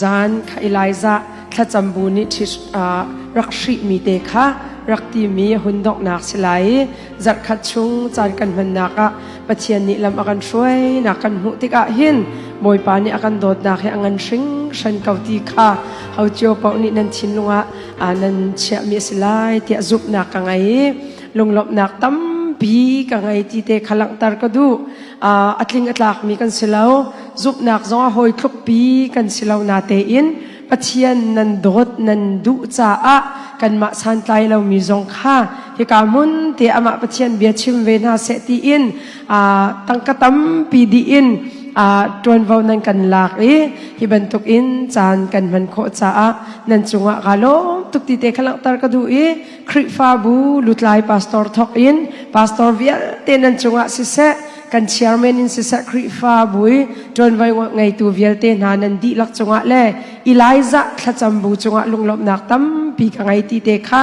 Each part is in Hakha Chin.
Zan kha Elijah thlacam bu nih rak hrihmi te kha rak timi hun donghnak si lai i zarhkhat chung caan kan hmannak ah Pathian nih lam a kan hruainak kan hmuh tikah hin Bawipa nih a kan dawtnak hi a ngan hringhran ko ti kha ho cio paoh nih nan thinlung ah nan chiahmi a si lai tiah zumhnak ka ngei i lunglawmhnak tampi ka ngei ti te kha langhter ka duh. A tling a tlakmi kan si lo, zumhnak zong a hawi tlukpi kan si lo na tein Pathian nan dawt nan duh caah kanmah santlai lomi zong kha hika hmun te amah Pathian bia chim ve hna seh tiin tangka tampi dih in ṭuanvo nan kan lak i hi bantuk in caan kan hman khawh caah nan cungah kaa lawm tuk ti te kha langhter ka duh i Khrihfabu lutlai pastor thawk in pastor vialte nan cungah siseh, kan chairman in siseh, Khrihfabu i ṭuanvo ngeitu vialte hna nan dihlak cungah le Elijah thlacam bu cungah lunglawmhnak tampi ka ngei ti te kha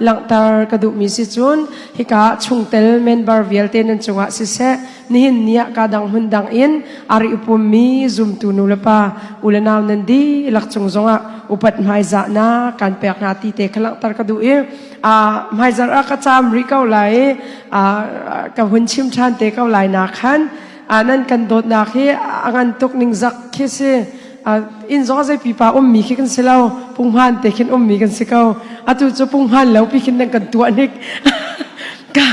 langhter ka duhmi si. Cun hika chungtel member vialte nan cungah siseh, nihin ni ah ka dang hmun dang in ari upummi zumtu nu le pa u le nau nan dihlak cung zongah upat hmaizahnak kan pek hna ti te kha langhter ka duh i hmaizarh ah ka caam rih ko lai i ka hun chim ṭhan te ko lai na khan nan kan dawtnak hi a ngan tuk ning zak khi si. Inn zong zei pipa ummi khi kan si lo, punghman te khin ummi kan si ko. Atu cu punghman lo pi khin nan kan tuah nik ka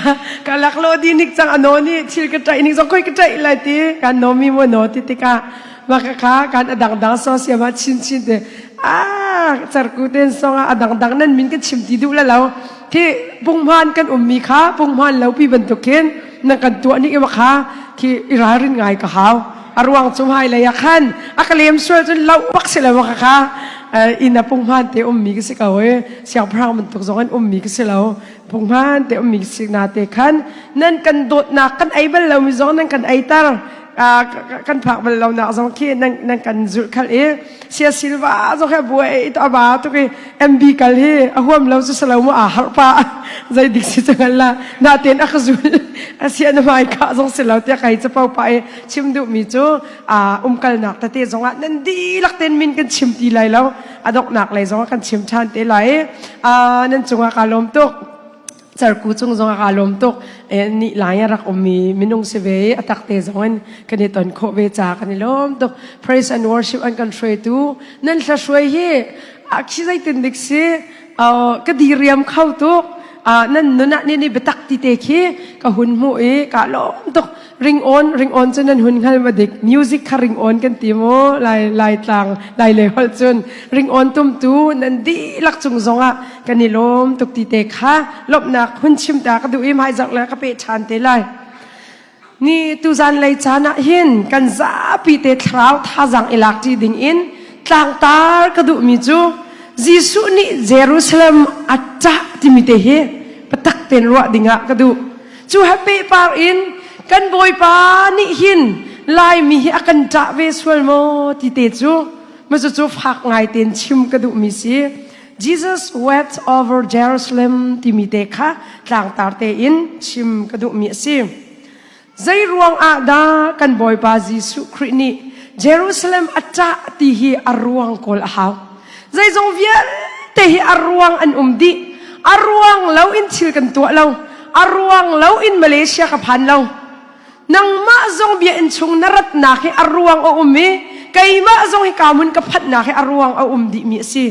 ka lak lo di nik cang ano ni thil ka ṭaih ning zong koi ka ṭaih lai ti kan no mi mo no ti tikah maka kha kan adang dang so siam ah chin chin te a charku ten song ah adang dang nan min kan chim ti duh la lo khi punghman kan ummi kha punghman lo pi bantuk khin nan kan tuah nik ima kha khi i ralrin ngai ka hau. A ruang cu hmai lei ah khan a ka lem sual cun loh bak si lo ka kha inn a punghman te ummi ka si ko i siangpahrang bantuk zong an ummi ka si lo, punghman te ummi ka si na te khan nan kan dawtnak kan ei bal lomi zong nan kan eiter, kan phak bal lonak zong khi nan kan zulh khalh i sia silva zong he buai to aba tuk i MB kal hi a huam lo cu salo mu a har pa zei dik si changal la na ten a ka zul asia na mai ka zong si lo tia kai chapo pa i chim duh mi cu a umkalnak tete zongah nan dihlak ten min kan chim ti lai lo, adoknak lei zongah kan chim than te lai. Nan cungah ka lawm tuk, cerku cung zong ah kaa lawm tuk. Ni lai a rak ummi minung si ve i a tak te zong in kan i ton khawh ve ca kan i lawm tuk. Praise and worship an kan hruaitu nan hla hruai hi a khi zeitin dik si, ka diriam kho tuk. Nan nun ah ni ni biatak ti te khi ka hun hmuh i ka lawm tuk. Ring on, ring on cu nan hun hngal ma dik? Music kha ring on kan ti mu lai lai tlang lai le holh cun. Ring on tumtu nan dihlak cung zongah kan i lawm tuk ti te kha lawmhnak hun chim ta ka duh i hmaizarh le ka pe ṭhan te lai. Ni tuzan lei caan ah hin kan zapi te thlarau thazang i lak ṭi ding in tlangtar ka duhmi cu Jesuh nih Jerusalem a ṭah timi te hi patak ten ruah dingah ka duh. Cu he pehpar in kan Bawipa nih hin Laimi hi a kan ṭah ve sual maw ti te cu ma cu fak ngai tein chim ka duhmi si. Jesus wept over Jerusalem timi te kha tlangtar tein chim ka duhmi a si. Zei ruang ah dah kan Bawipa Jesuh Khrih nih Jerusalem a ṭah ti hi a ruang kawl a hau. Zeizong vialte hi a ruang an um dih. A ruang lo in thil kan tuah lo. A ruang lo in Malaysia ka phan lo. Nangmah zong bia inn chung na ratnak hi a ruang a um i keimah zong hi ka hmun ka phanhnak hi a ruang a um dihmi a si.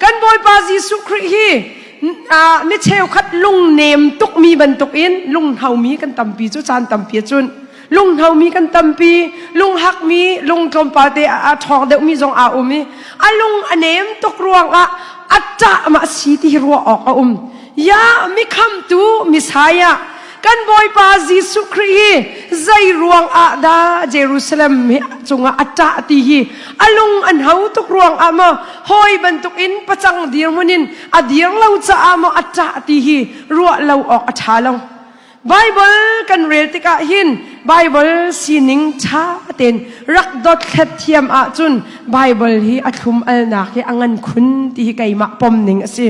Kan Bawipa Jesuh Khrih hi mi cheukhat lungnem tukmi bantukin lunghnomi kan tampi cu caan tampi cun lunghnomi kan tampi, lunghakmi, lung tlawmpal te a ṭhawng deuhmi zong aa um i a lung a nem tuk ruangah a ṭah ma si ti hi ruah awk a um. Ya mi khamtu Messiah kan Bawipa Jesuh Khrih hi zei ruang ah dah Jerusalem hi cungah a ṭah ti hi a lung an ho tuk ruang ah maw, hawi bantukin pacang dirhmun in a dir lo caah maw a ṭah ti hi ruah lo awk a ṭha lo. Bible kan rel tikah hin Bible sining ṭha tein rak dothlet thiam ahcun Bible hi a thlum alnak hi a ngan khun ti hi keimah pom ning a si.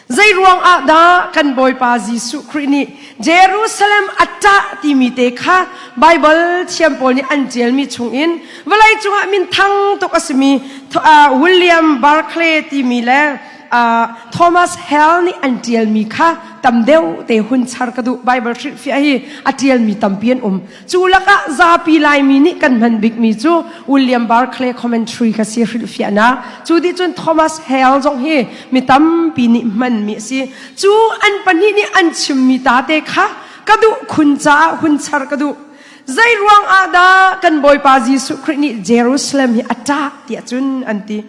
Zei ruang ah dah kan Bawipa Jesuh Khrih nih Jerusalem a ṭah timi te kha Baibal thiam pawl nih an ṭialmi chungin vawlei cungah minthang tuk a simi William Barclay timi le Thomas Hale nih an ṭialmi kha tam deuh te hun char ka duh. Baibal hrilhfiah hi a ṭialmi tampi an um. Cu lakah zapi Laimi nih kan hman bikmi cu William Barclay Commentary kha si hrilhfiahnak. Cu dih cun Thomas Hale zong hi mi tampi nih hmanmi a si. Cu an pahnih nih an chimmi ta te kha ka duh khun caah hun char ka duh. Zei ruang ah dah kan Bawipa Jesuh Khrih nih Jerusalem hi a ṭah tiah cun an ti.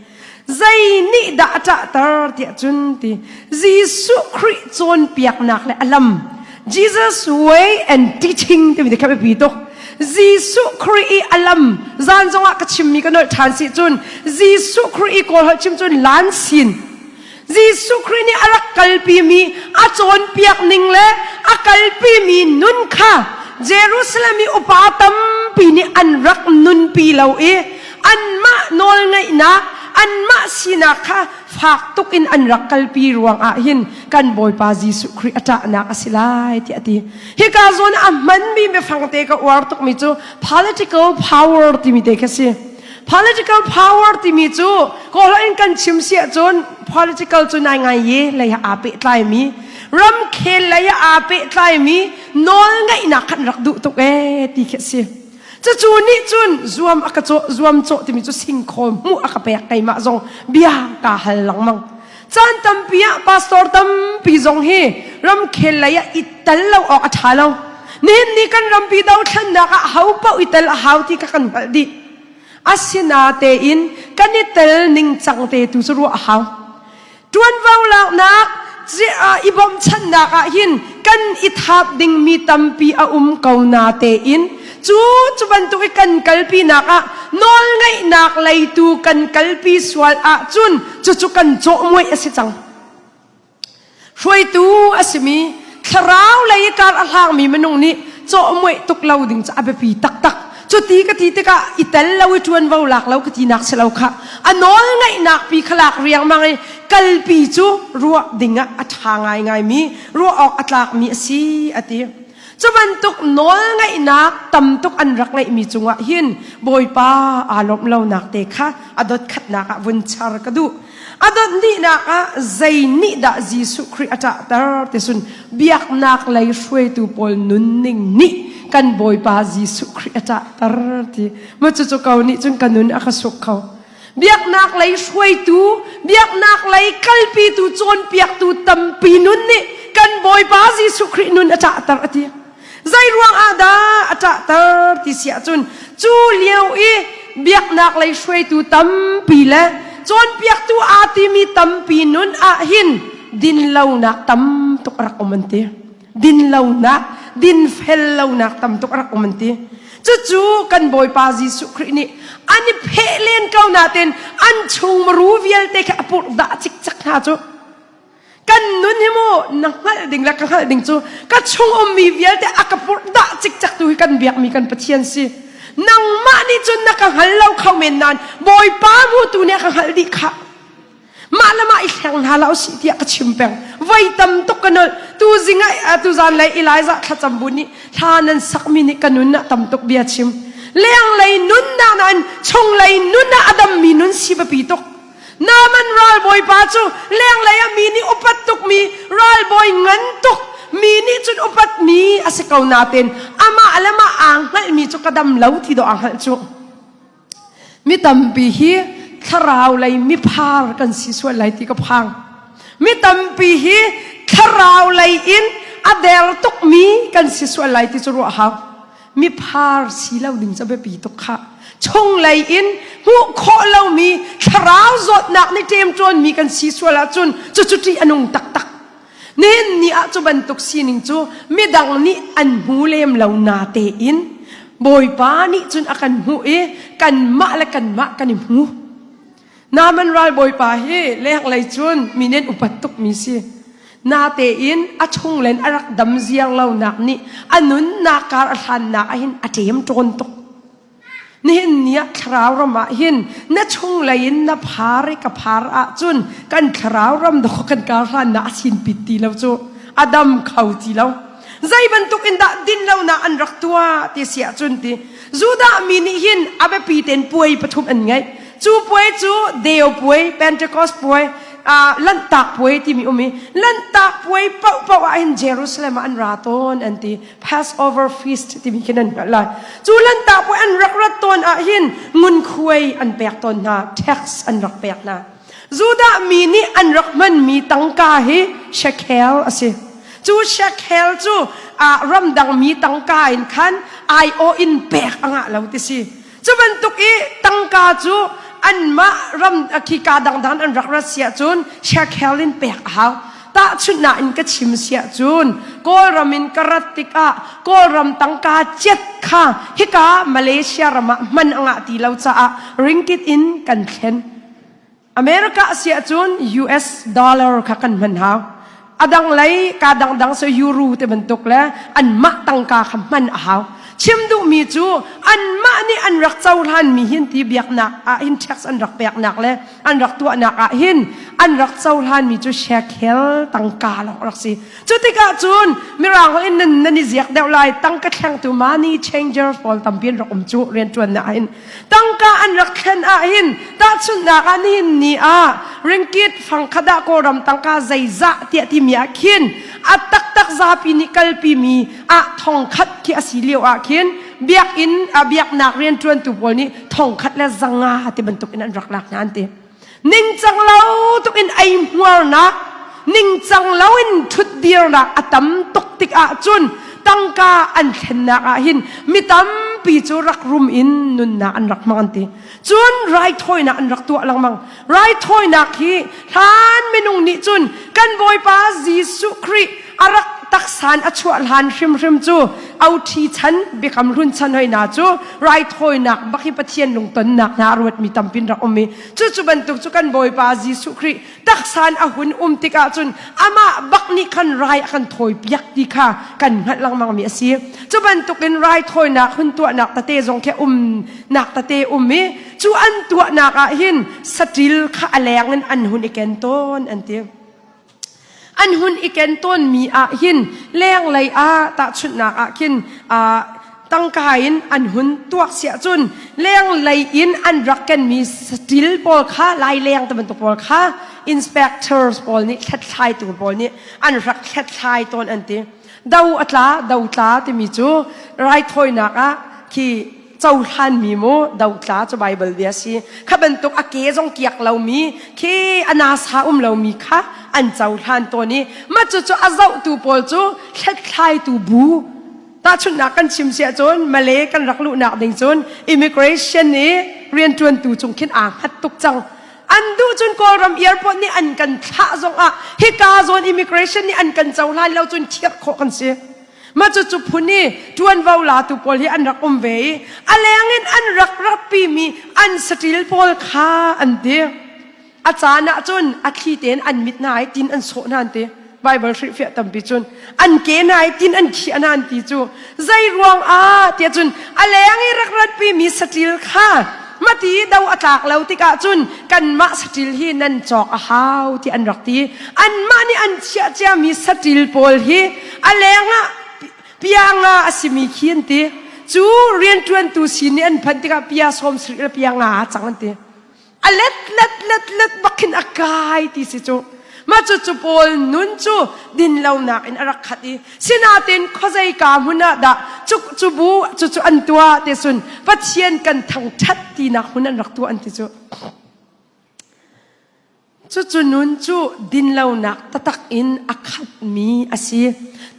Zei nih dah a ṭahter tiah cun ti Jesuh Khrih cawnpiaknak le a lam Jesus way and teaching timi te kha biapi tuk. Jesuh Khrih i a lam zan zongah ka chimmi ka nolh ṭhan si cun Jesuh Khrih i kawl holh chim cun lan sin Jesuh Khrih nih a rak kalpimi a cawnpiak ning le a kalpimi nun kha Jerusalem i upa tampi nih an rak nunpi lo i anmah nawlngeihnak anmah sinak kha fak tuk in an rak kalpi ruangah hin kan Bawipa Jesuh Khrih a ṭahnak a si lai tiah a ti. Hika zawn a hmanmi biafang te ka uar tukmi cu political power timi te kha si. Political power timi cu Kawl in kan chim si ahcun political cu nai ngai ye lei ah aa pehtlaimi ramkhel lei ah aa pehtlaimi nawl ngeihnak khan rak duh tuk ee ti khi a si. Cucu nih cun zuam a ka cawh zuam cawh timi cu singkhaw hmuh a ka pek keimah zong bia kaa hal lengmang. Caan tampi ah pastor tampi zong hi ramkhel lei ah i tel lo awk a ṭha lo. Nihin ni kan rampi dothlennak ah ho paoh i tel a hau ti kha kan hngalh dih. Asinatein kan i tel ningcang te tu cu ruah a hau. Ṭuanvo laknak i bawmchannak ah hin kan i thap dingmi tampi a um ko natein cu cu bantuk i kan kalpinak ah nawlngeihnak leitu kan kalpi sual ahcun cucu kan cawhmuaih a si cang. Hruaitu a simi thlarau lei i kar a hlangmi minung nih cawhmuaih tuk lo ding cu a biapi taktak. Cuti ka ti tikah i tel lo i ṭuanvo lak lo ka tinak si lo khah. A nawl ngaihnak pi kha lak riangmang i kalpi cu ruah ding ah a ṭha ngaingaimi, ruah awk a tlakmi a si a ti. Cu bantuk nawl ngaihnak tam tuk an rak ngeihmi cungah hin Bawipa aa lawmh lonak te kha a dotkhatnak ah vun char ka duh. A dot hnihnak ah zei nih dah Jesuh Khrih a ṭahter ti cun biaknak lei hruaitu pawl nunning nih kan Bawipa Jesuh Khrih a ṭahter ti. Ma cucu ko nih cun ka nun a ka suk kho. Biaknak lei hruaitu, biaknak lei kalpitu, cawnpiaktu tampi nun nih kan Bawipa Jesuh Khrih nun a ṭahter a ti. Zei ruang ah dah a ṭahter ti si ahcun cu lio i biaknak lei hruaitu tampi le cawnpiaktu aa timi tampi nun ah hin dinlonak tam tuk a rak um an ti. Dinlonak, dinfel lonak tam tuk a rak um an ti. Cucu kan Bawipa Jesuh Khrih nih an i pheh len ko nain an chung maru vialte kha a purhdah cikcek hna cu. Kan nun hi mu na hngalh ding le ka hngalh ding cu ka chung ummi vialte a ka purh dah cikcek tu hi kan biakmi kan Pathian si. Nangmah nih cun na ka hngal lo kho men nain Bawipa hmutu nih a ka hngalh dih khah. Mah le mah i hleng hna hlah usih tiah ka chim peng. Voi tam tuk ka nolh. Tu zing ah tu zan lei Elijah thlacam bu nih hla nan sakmi nih ka nun ah tam tuk bia chim. Lenglei nunnak nain chunglei nun ah a dammi nun si biapi tuk. Naaman ralbawipa cu lenglei ah mi nih upat tukmi ralbawi ngan tuk mi nih cun upatmi a si ko nain amah le mah aa hngalhmi cu ka dam lo ti dawh aa hngalh cu. Mi tampi hi thlarau lei miphar kan si sual lai ti ka phang. Mi tampi hi thlarau lei in a der tukmi kan si sual lai ti cu ruah hau. Miphar si lo ding cu biapi tuk khah. Chunglei in hmuh khawh lomi thlarau zawtnak nih ṭemṭawnmi kan si sual ahcun cucu ṭih a nung taktak. Nihin ni ah cu bantuk sining cu midang nih an hmu lem lo natein Bawipa nih cun a kan hmuh i kanmah le kanmah kan i hmu. Naaman ralbawipa hi lenglei cun mi nih an upat tukmi si. Natein a chunglen a rak dam ziar lonak nih a nunnak kar a hlannak ahhin a ṭem ṭawn tuk. Nihin ni ah thlarau ram ah hin na chunglei in na phar i ka phar ahcun kan thlarau ram dawh kan kar hlan na a sin pit ti lo cu a dam kho ti lo. Zei bantuk in dah din lo na an rak tuah ti si ahcun ti Judah mi nih hin a biapi tein puai pathum an ngeih. Cu puai cu Deo puai, Pentecost puai, uh, Lanhtak puai timi um i Lanhtak puai paohpaoh ah hin Jerusalem ah an ra tawn an ti. Passover feast timi khi nan hngalh lai. Cu Lanhtak puai an rak rat tawn ah hin ngunkhuai an pek tawn hna, tax an rak pek hna. Judah mi nih an rak hmanmi tangka hi shekel a si. Cu shekel cu uh, ramdang mi tangka in khan aiawh in pek a ngah lo ti si. Cu bantuk i tangka cu anmah ram khika dangdang an rak rat siah cun shekel in pek a hau. Tahchunhnak in ka chim siah cun Kawlram in ka rat tikah Kawlram tangka ciat kha hika Malaysia ram ah hman a ngah ti lo caah ringgit in kan thlen. America si ahcun US dollar kha kan hman hau. A dang lei ka dangdang so euro te bantuk le anmah tangka kha hman a hau. Chim duhmi cu anmah nih an rak cohlan mi hin ti biaknak ah hin tax an rak peknak le an rak tuahnak ah hin an rak cohlan mi cu shekel tangka lawng rak si. Cu tikah cun mirang holh in nan nan i ziak deuh lai tangka thlengtu money changers pawl tampi an rak um cu rianṭuannak ah hin Tangka an rak thlen ahhin tahchunhnak ah nihin ni ah ringkit fangkhat ah Kawlram tangka zeizah tiah timi ah khin a taktak zapi nih kalpi mi ah thongkhat khi a si lio ah khin biakinn a biaknak rianṭuantu pawl nih thongkhat le zanga ti bantuk in an rak lak hna an ti. Ningcang lo tuk in eihmuarnak, ningcang lo in ṭhutdirnak a tam tuk tik ahcun tangka an thlennak ah hin mi tampi cu rak rum in nunnak an rak hmang an ti. Cun raithawinak an rak tuah lengmang. Raithawinak hi hlan minung nih cun kan Bawipa Jesuh Khrih a rak taksan a chuah hlan hrimhrim cu OT chan biakam hlun chan hoi na cu raithawinak bak hi Pathian lungtonnak hna a ruatmi tampin rak um i cucu bantuk cu kan Bawipa Jesuh Khrih taksan a hun um tikah cun amah bak nih khan rai a kan thawi piak ti kha kan hngalh lengmang mi a si. Cu bantukin raithawinak hun tuahnak tete zong khi um nak tete um i cu an tuahnak ah hin saṭil kha a leng in an hun i ken tawn an ti. An hun i ken tawnmi ah hin lenglei ah tahchunhnak ah khin tangka in an hun tuak siah cun lenglei in an rak kenmi saṭil pawl kha laileng te bantuk pawl kha inspectors pawl nih hlathlaitu pawl nih an rak hlathlai tawn an ti. Do a tla do tla timi cu raithawinak ah khi cohlanmi mu dotla cu Bible bia si kha bantuk a ke zong kiak lomi khi a nasa um lomi kha an cohlan tawn i mah cu cu a zohtu pawl cu hlethlaitu bu tahchunhnak kan chim siah cun Malay kan rak luhnak ding cun immigration i rianṭuantu cung khin aa hngat tuk cang an duh cun Kawlram airport nih an kan thlah zong ah hika zawn immigration nih an kan cohlan lo cun thiar khawh kan si Mah cucu phun i ṭuanvo latu pawl hi an rak um ve i a leng in an rak ratpimi an saṭil pawl kha an ti. A caan ah cun a thli tein an mit hna i tin an sawh hna an ti. Baibal hrilhfiah tampi cun an ke hna i tin an khiah hna an ti cu zei ruang ah tiah cun a leng i rak ratpimi saṭil kha mati do a tlak lo tikah cun kanmah saṭil hi nan cawk a hau ti an rak ti. Anmah nih an chiah ciami saṭil pawl hi a lengah pianga a simi khi an ti. Cu rianṭuantu sin nih an phanh tikah pia sawm sarih le pianga a cang an ti. A let let let let bak khin a kai ti si cu. Mah cu cu pawl nun cu dinlonak in a rak khat i sinain khuazei ka hmun ah dah cu cu bu cu cu an tuah ti cun Pathian kan thangṭhat tinak hmun an rak tuah an ti cu. Cucu nun cu dinlonak taktak in a khatmi a si.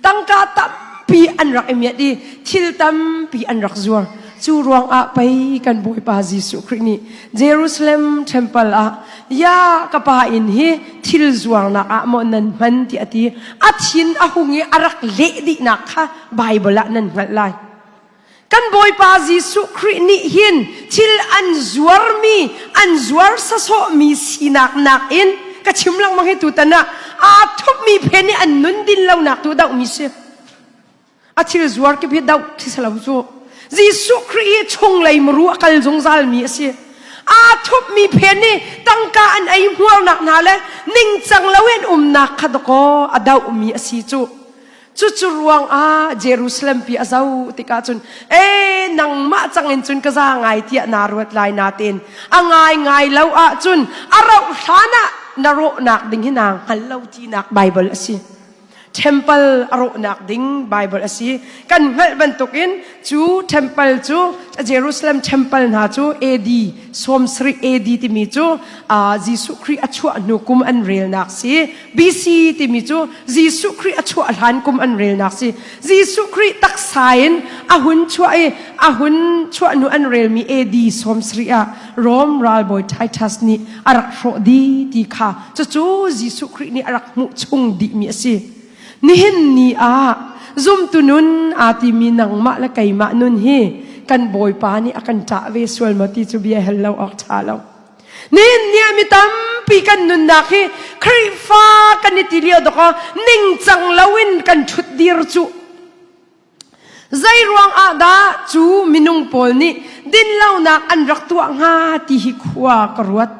Tangka tampi an rak i miat i thil tampi an rak zuar. Cu ruangah pei kan Bawipa Jesuh Khrih nih Jerusalem temple ah ya ka pa inn hi thil zuarnak ah maw nan hman ti a ti. A thin a hung i a rak leh dihnak kha Bible ah nan hngalh lai. Kan Bawipa Jesuh Khrih nih hin thil an zuarmi, an zuar sasawhmi sinak nakin ka chim lengmang hi tutan ah aa thupmi phen i an nun din lonak tu dohmi si. A thil zuar kip hi doh khi si lo cu. Jesuh Khrih hi chunglei muru a kal zungzal mi a si. Aa thupmi phen nih tangka an ei hmuarnak hna le ningcang loin umnak kha dakaw a dohmi a si cu. Cucu ruang ah Jerusalem pi a zoh tikah cun e nangmah cang in cun ka za ngai tiah naa ruat lai natein a ngai ngai lo ahcun a rauh hlan ah na rawhnak ding hi naa hngal lo tinak Bible a si. Temple a rawhnak ding Bible a si. Kan hngalh bantukin cu temple cu Jerusalem temple hna cu AD 70 AD timi cu Jesuh Khrih a chuah hnu kum an relnak si. BC timi cu Jesuh Khrih a chuah hlan kum an relnak si. Jesuh Khrih taksa in a hun chuah i a hun chuah hnu an relmi AD 70 ah Rome ralbawi Titus nih a rak hrawh dih ti kha cucu Jesuh Khrih nih a rak hmuh chung dihmi a si. Nihin ni ah zumtu nun aa timi nangmah le keimah nun hi kan Bawipa nih a kan ṭah ve sual maw ti cu bia hel lo awk ṭha lo. Nihin ni ah mi tampi kan nunnak hi Khrihfa kan i ti lio dawk ningcang loin kan ṭhut dir cu Zeiruang ah dah cu minung pawl nih dinlonak an rak tuah hnga ti hi khua ka ruat.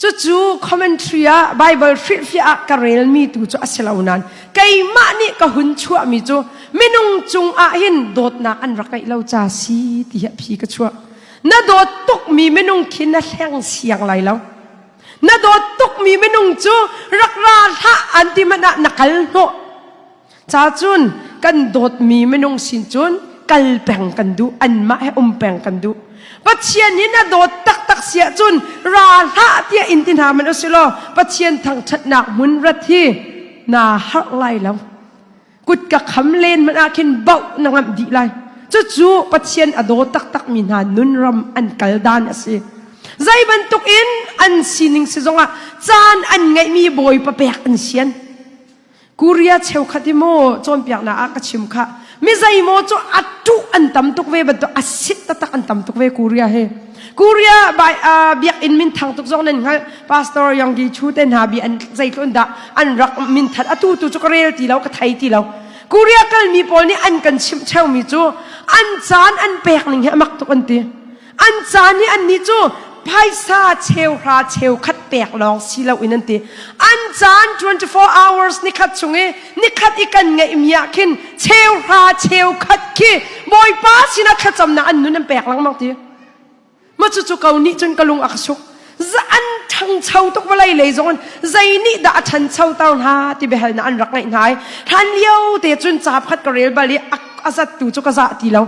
Cucu commentary ah Bible hrilhfiah ah ka relmi tu cu a si lo nain keimah nih ka hun chuahmi cu minung cung ah hin dawtnak an rak ngeih lo ca si ti hi a phi ka chuah. Na dawt tukmi minung khi na hleng siang lai lo. Na dawt tukmi minung cu rak ra hlah an ti hmanh ah na kal hnawh. Ca cun kan dawtmi minung sin cun kal peng kan duh, anmah he um peng kan duh. Pathian hi na dawt taktak si ahcun ra hlah tiah in ti hna man usih law Pathian thangṭhatnak hmun rat hi naa harh lai lo. Kut ka kham len hmanh ah khin bauh na ngamh dih lai. Cucu Pathian a daw taktakmi hna nunram an kal dan a si. Zei bantuk in an sining si zongah caan an ngeihmi Bawipa pek an sian. Korea cheukhat hi maw cawnpiaknak ah ka chim kha mi zeimaw cu a tuh an tam tuk ve bantuk a sit taktak an tam tuk ve Korea hi Korea bai biakinn min thang tuk zong nan hngalh Pastor Yonggi Chu te hna bi an zeitlun dah an rak min that atu tu cu ka rel ti lo ka thei ti lo Korea kalmi pawl nih an kan chimh cheumi cu an caan an pek ning hi a mak tuk an ti An caan hi annih cu phaisa cheuhra cheukhat pek lawng si loin an ti. An caan 24 hours nikhat chung i nikhat i kan ngeihmi ah khin cheuhra cheukhat khi Bawipa sinah thlacamnak an nun an pek lengmang ti. Ma cucu ko nih cun ka lung a ka suk. An ṭhangcho tuk vawlei lei zong in zei nih dah a ṭhancho ter hna ti biahalnak an rak ngeih hna i hlan lio te cun ca pakhat ka rel bal i a zattu cu ka zah ti lo.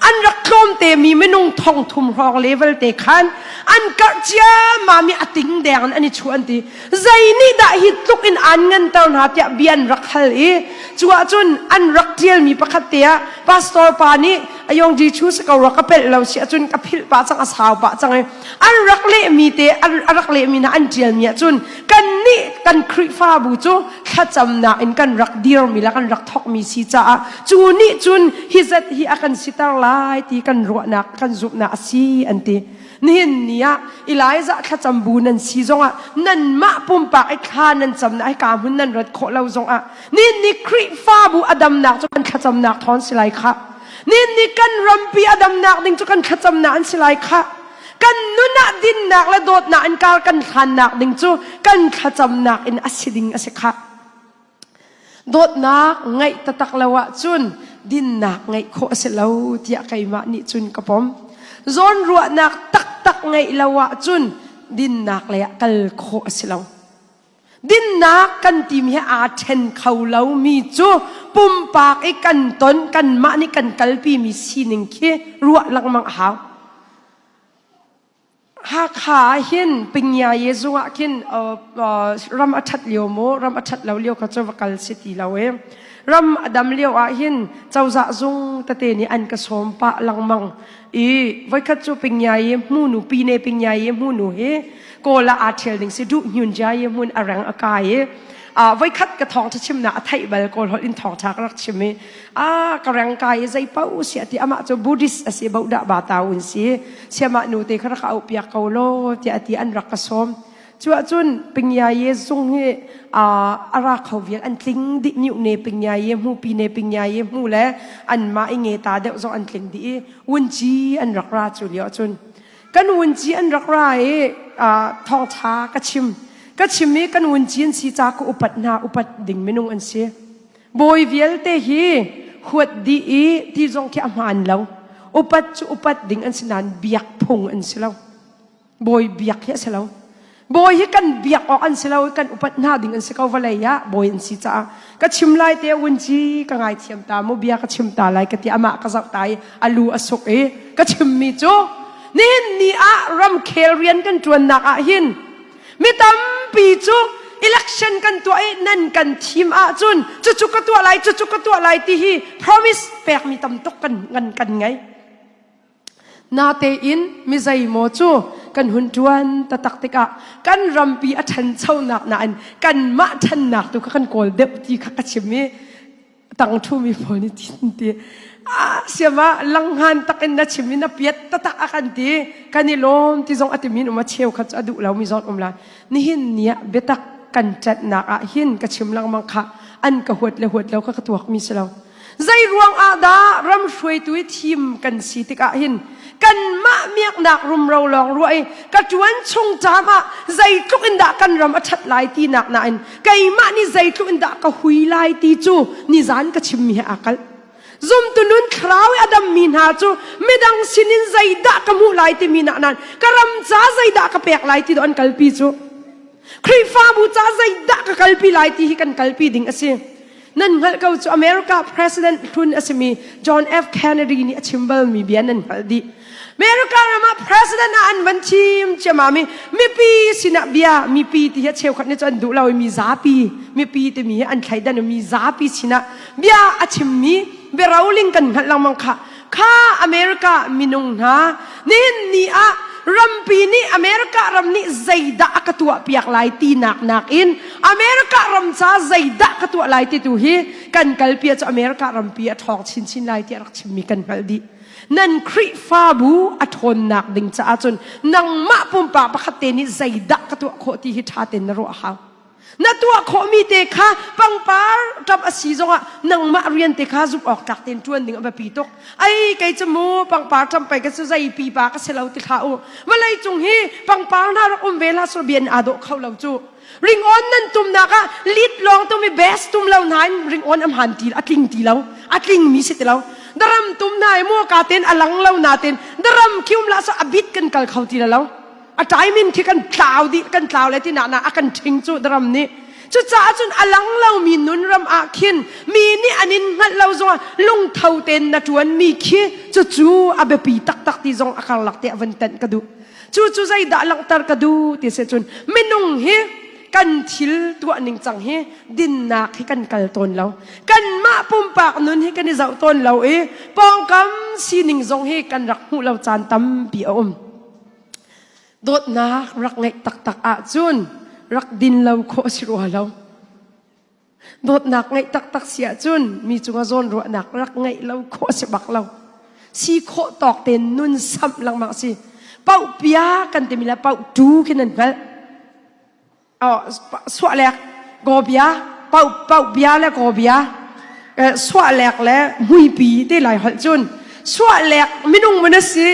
An rak tlawmte mi minung thong thum hrawng level te khan an karh ciammam i a ting deng in an i chuah an ti. Zei nih dah hi tluk in aan nganter hna tiah bia an rak hal i cu ahcun an rak ṭialmi pakhat te ah pastor pa nih ayong ji chu si ko rua ka pelh lo si ahcun ka philh pah cang a sau pah cang i an rak lehmi te an rak lehmi hna an ṭialmi ahcun kannih kan Khrihfabu cu thlacamnak in kan rak dirmi le kan rak thawkmi si caah cu nih cun hi zat hi a kan siter lai ti kan ruahnak kan zumhnak a si an ti. Nihin ni ah Elijah thlacam bu nan si zongah nanmah pumpak i thla nan camnak hika hmun nan rat khawh lo zongah nihin ni Khrihfabu a damnak cu kan thlacamnak thawn si lai khah. Nihin ni kan rampi a damnak ding cu kan thlacamnak an si lai khah. Kan nun ah dinnak le dawtnak in kar kan hlannak ding cu kan thlacamnak in a si ding a si khah. Dawtnak ngeih taktak lo ahcun dinnak ngeih khawh a si lo tiah keimah nih cun ka pom. Zawnruahnak taktak ngeih lo ahcun dinnak lei ah kal khawh a si lo. Dinnak kan timi he aa ṭhen kho lomi cu pumpak i kan ton kanmah nih kan kalpimi sining khi ruah lengmang a hau. Hakha ah hin Pingya ye zung ah khin ram a ṭhat lio maw ram a ṭhat lo lio kha cu va kal si ti lo e. Ram a dam lio ah hin cozah zung tete nih an ka sawm pah lengmang i voikhat cu Pingya ye hmunu Pine Pingya ye hmunu hi Kawl ah aa ṭhial ding si duh hnun jia ye hmun a reng a kai i voikhat ka thawngṭha chimnak a theih bal Kawl holh in thawngṭha ka rak chim i a ka reng kai i zei paoh si ti amah cu Buddhist a si bodah ba ta un si siamah nu te kha rak auh piak ko law tiah ti an rak ka sawm. Cuahcun Pingyaye zung hi a ra kho vial an tling dih niu ne Pingyaye hmu pi ne Pingyaye hmu le anmah i nge ta deuh zong an tling dih i wunci an rak ra cu lio ahcun kan wunci an rak ra i thawngtha ka chim ka chim i kan wunci an si ca ka upat hna upat ding minung an si. Bawi vialte hi huat dih i ti zong khi a hmaan lo. Upat cu upat ding an si nain biak phung an si lo. Bawi biak hi a si lo. Bawi hi kan biak awk an si lo i kan upat hna ding an si ko vawlei ah bawi an si caah. Ka chim lai te wunci ka ngaithiam ta mu bia ka chim ta lai ka ti amah ka zoh ta i a lu a suk i ka chimmi cu nihin ni ah ramkhel rian kan ṭuannak ah hin Mi tampi cu election kan tuah i nan kan thim ahcun cucu ka tuah lai cucu ka tuah lai ti hi promise pekmi tam tuk kan kan kan ngei. Natein mi zeimaw cu kan hun ṭuan taktak tikah kan rampi a ṭhanchonak nain kanmah ṭhannak tu kha kan kawl deuh ti kha ka chim i tang ṭhumi pawl nih tin ti ah siam ah langhngan tak in na chim i na piat tatak a kan ti kan i lawm ti zong a timi um a cheu kha cu a duh lomi zong um lai nihin ni ah biatak kan ṭanhnak ah hin ka chim lengmang kha an ka huat le huat lo kha ka tuakmi si lo zei ruang ah dah ram hruaitu i thim kan si tikah hin kanmah miaknak rumro lawng ruah i ka ṭuan chung ṭam ah zeitluk in dah kan ram a ṭhat lai tinak nain keimah nih zeitluk in dah ka hui lai ti cu nizan ka chimmi he aa kalh. Zumtu nun thlarau i a dammi hna cu midang sinin zeidah ka hmuh lai timi nak nain ka ram ca zeidah ka pek lai ti dawh an kalpi cu. Khrihfabu ca zeidah ka kalpi lai ti hi kan kalpi ding a si. Nan hngalh ko cu America President hlun a simi John F. Kennedy nih a chim balmi bia nan hngalh dih. America ram ah president ah an van thim ciammam i mipi sinah bia mipi ti hi cheukhat nih cu an duh lo i mi zapi mipi timi hi an thleidan i mi zapi sinah bia a chimmi biaroling kan hngalh lengmang kha kha America minung hna nihin ni ah rampi nih America ram nih zeidah a ka tuah piak lai tinak nakin America ram ca zeidah ka tuah lai ti tu hi kan kalpi cu America rampi a ṭhawng chinchin lai tiah rak chimmi kan hngalh dih. Nan Khrihfabu a ṭhawnnak ding caah cun nangmah pumpak pakhat te nih zeidah ka tuah khawh ti hi ṭha tein na ruah a hau. Na tuah khawhmi te kha pangpar ṭap a si zongah nangmah rian te kha zumh awk tlak tein ṭuan ding a biapi tuk. Ai kei cu mu pangpar ṭam pei ka cu zei pipa ka si lo ti hlah u. Vawlei cung hi pangpar hna rak um ve hlah sawh bia in aa dawh kho lo cu. Ringawn nan tumnak ah lead lawng tum i best tum lo nain ringawn a hmaan ti a tling ti lo. A tling mi si ti lo. Daram tum hna i mu ka ten a lang lo na ten daram khium la so a bit kan kal kho ti lo. A timing khi kan tlau dih kan tlau le ti na na a kan ṭhing cu daram nih cucaah cun a lang lomi nun ram ah khin mi nih an in hngalh lo zongah lungtho tein na ṭuan mi khi cucu a biapi taktak ti zong a karlak te a van tenh ka duh cu cu zeidah langhter ka duh ti si cun minung hi kan thil tuah ning cang hi dinnak hi kan kal tawn lo kanmah pumpak nun hi kan i zoh tawn lo i pawngkam sining zong hi kan rak hmuh lo caan tampi a um Dawtnak rak ngeih taktak ahcun rak din lo khawh a si rua lo. Dawtnak ngeih taktak si ahcun mi cungah zawnruahnak rak ngeih lo khawh a si bak lo. Si khawh tawk tein nun samh lengmang a si. Pauh pia kan timi le pauh tu khi nan hngalh. Suahlek gobia pau pau bia le gobia suahlek le muipi te lai holh cun suahlek minung mun a si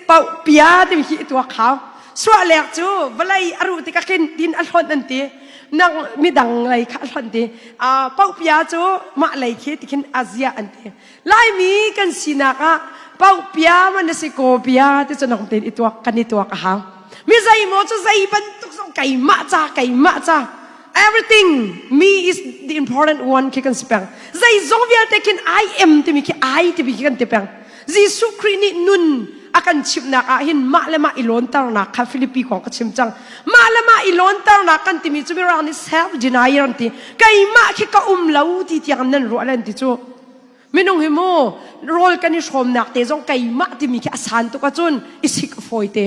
pau pia ti hi tuak khau suahlek cu vawlei a ruh tikah khin tin a hlonh an ti nang midang lei kha a hlonh ti pau pia cu mah lei khi ti khin azia an ti laimi kan sinak ah pau pia man a si ko bia ti cu nang tein i tuak kan i tuak a hau Mi zeimaw cu zei bantuk zong keimah ca keimah ca everything me is the important one khi kan si peng zeizong vialte khin I am timi khi I timi khi kan ti peng Jesuh Khrih nih nun a kan chimhnak ah hin mah le mah i lawnternak kha Philippi kong ka chim cang mah le mah i lawnternak kan timi cu mirang nih self denial an ti keimah khi ka um lo ti tiang nan ruah len ti cu Minung hi mu rawl kan i hrawmnak te zong keimah timi khi a san tuk ahcun i sik a fawi te.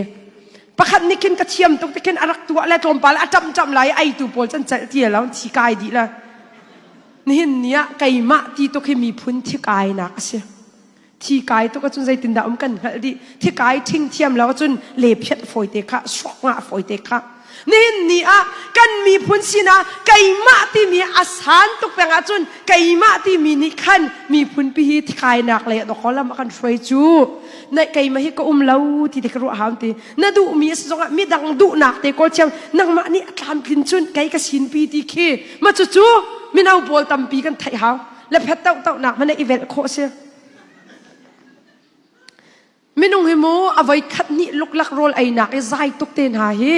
Pakhat nih khin ka thiam tuk ti khin a rak tuah le tlawmpal a ṭamh ṭamh lai i eitu pawl can celh ti lo thi kai dih la. Nihin ni ah keimah ti tuk hi miphun thikainak a si. Thi kai tuk ahcun zeitindah um kan hngalh dih. Thikai ṭhing thiam lo ahcun lephiat fawi te kha, suak ngah fawi te kha. Nihin ni ah kan miphun sinah keimah timi a san tuk peng ahcun keimah timi nih khan miphun pi hi thikainak lei ah lam a kan hruai cu. Na keimah hi ka um lo ti te ka ruah hau ti. Na duhmi a si zongah midang duhnak te kawl thiam nangmah nih a tlamtlin cun kei ka sinpi ti khi ma cucu mino pawl tampi kan theih hau. Le phet toh toh nak hmanh i velh khawh si. Minung hi mu a voi khat hnih luklak rawl einak i zai tuk te hna hi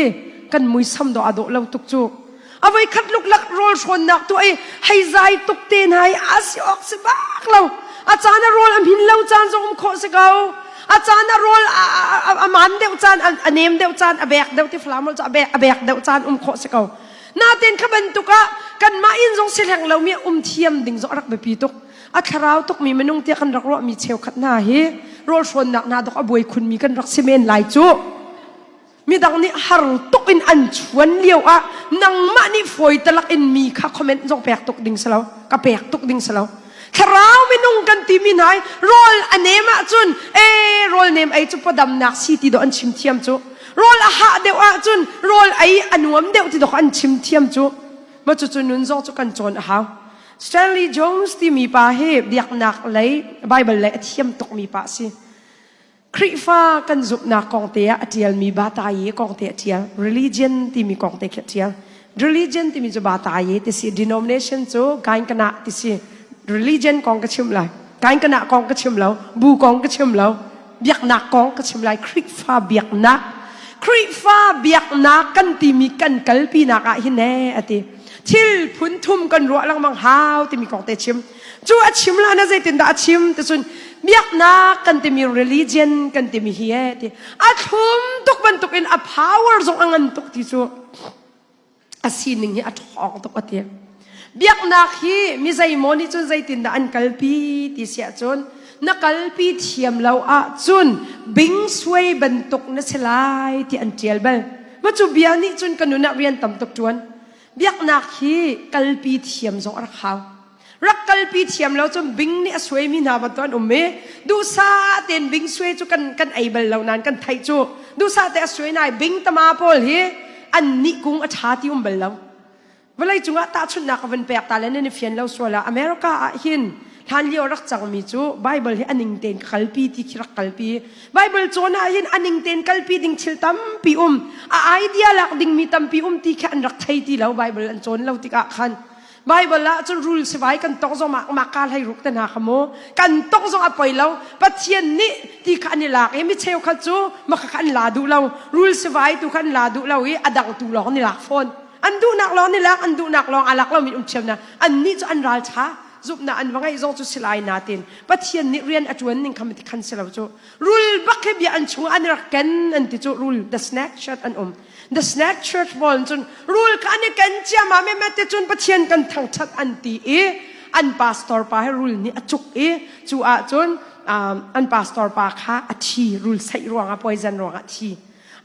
kan muisam dawh a dawh lo tuk cu. A voi khat luklak rawl hrawnnak tu ei hei zai tuk te hna hi a si awk si bak lo. A caan a rawl a hmin lo caan zong um khawh si ko. A caan a rawl a man deuh caan a nem deuh caan a bek deuh ti falam cu a bek a bek deuh caan um khawh si ko. Natin kha bantuk ah kanmah inn zong si hleng lomi um thiam ding zong a rak biapi tuk. A thlarau tukmi minung tiah kan rak ruahmi cheukhat hna hi rawlhrawnnak hna dok a buai khunmi kan rak si men lai cu. Midang nih har tuk in an chuan lio ah nangmah nih fawi talak in mi kha comment zong pek tuk ding si lo. Ka pek tuk ding si lo. Thlarau minung kan timi hna hi rawl a nem ahcun ee rawl nem ei cu pawdamnak si ti dawh an chim thiam cu. Rawl a hah deuh ahcun rawl ei a nuam deuh ti dawh an chim thiam cu. Ma cucu nun zong cu kan cawn a hau. Stanley Jones timi pa hi biaknak lei Bible lei a thiam tukmi pa a si. Khrihfa kan zumhnak kong te ah a ṭialmi Bataye kong te a ṭial. Religion timi kong te khi a ṭial. Religion timi cu Bataye ti si. Denomination cu Gainkana ti si. Religion kong ka chim lai. Gainkana kong ka chim lo. Bu kong ka chim lo. Biaknak kong ka chim lai. Khrihfa biaknak. Khrihfa biaknak kan timi kan kalpinak ah hin ee a ti. Thil phun thum kan ruah lengmang hau timi kong te chim. Cu a chim la na zeitindah a chim ti cun biaknak kan timi religion kan timi hi e ti a thlum tuk bantuk in a power zong a ngan tuk ti cu a sining hi a ṭhawng tuk a ti. Biaknak hi mi zeimaw nih cun zeitindah an kalpi ti si ahcun na kalpi thiam lo ahcun bing suai bantuk na si lai ti an ṭial bal. Ma cu bia nih cun ka nun ah rian tam tuk ṭuan. Biaknak hi kalpi thiam zong a rak hau. Rak kalpi thiam lo cun bing nih a suaimi hna bantuk an um i duhsah tein bing suai cu kan kan ei bal lo nain kan theih cu duhsah te a suai nai bing tama pawl hi an nih kung a ṭha ti um bal lo. Vawlei cungah tahchunhnak ka van pek ta le nan i fian lo sual ah America ah hin hlan lio rak cangmi cu Bible hi a ning tein ka kalpi ti khi rak kalpi. Bible cawn ah hin a ning tein kalpi ding thil tampi um a idea lak dingmi tampi um ti khi an rak thei ti lo Bible an cawn lo tikah khan Bible ah cun rul sivai kan tong zong mah mah ka hlei ruk te hna kha mu kan tong zong a poi lo Pathian nih ti kha an i lak i mi cheukhat cu maka kha an la duh lo rul sivai tu kha an la duh lo i a dang tu lawng an i lak fawn an duhnak lawng an i lak an duhnak lawng a lak lomi um ṭhiam na an nih cu an ral ṭha zumhnak an va ngeih zong cu si lai natin Pathian nih rian a ṭuan ning kha ti khan si lo cu rul bak hi bia an chung an rak ken an ti cu rul the snack shirt an um the snack church pawl cun rul kha an i ken ciama me me te cun Pathian kan thangṭhat an ti i an pastor pa he rul nih a cuk i cu ah cun an pastor pa kha a thi rul saih ruangah poison ruangah thi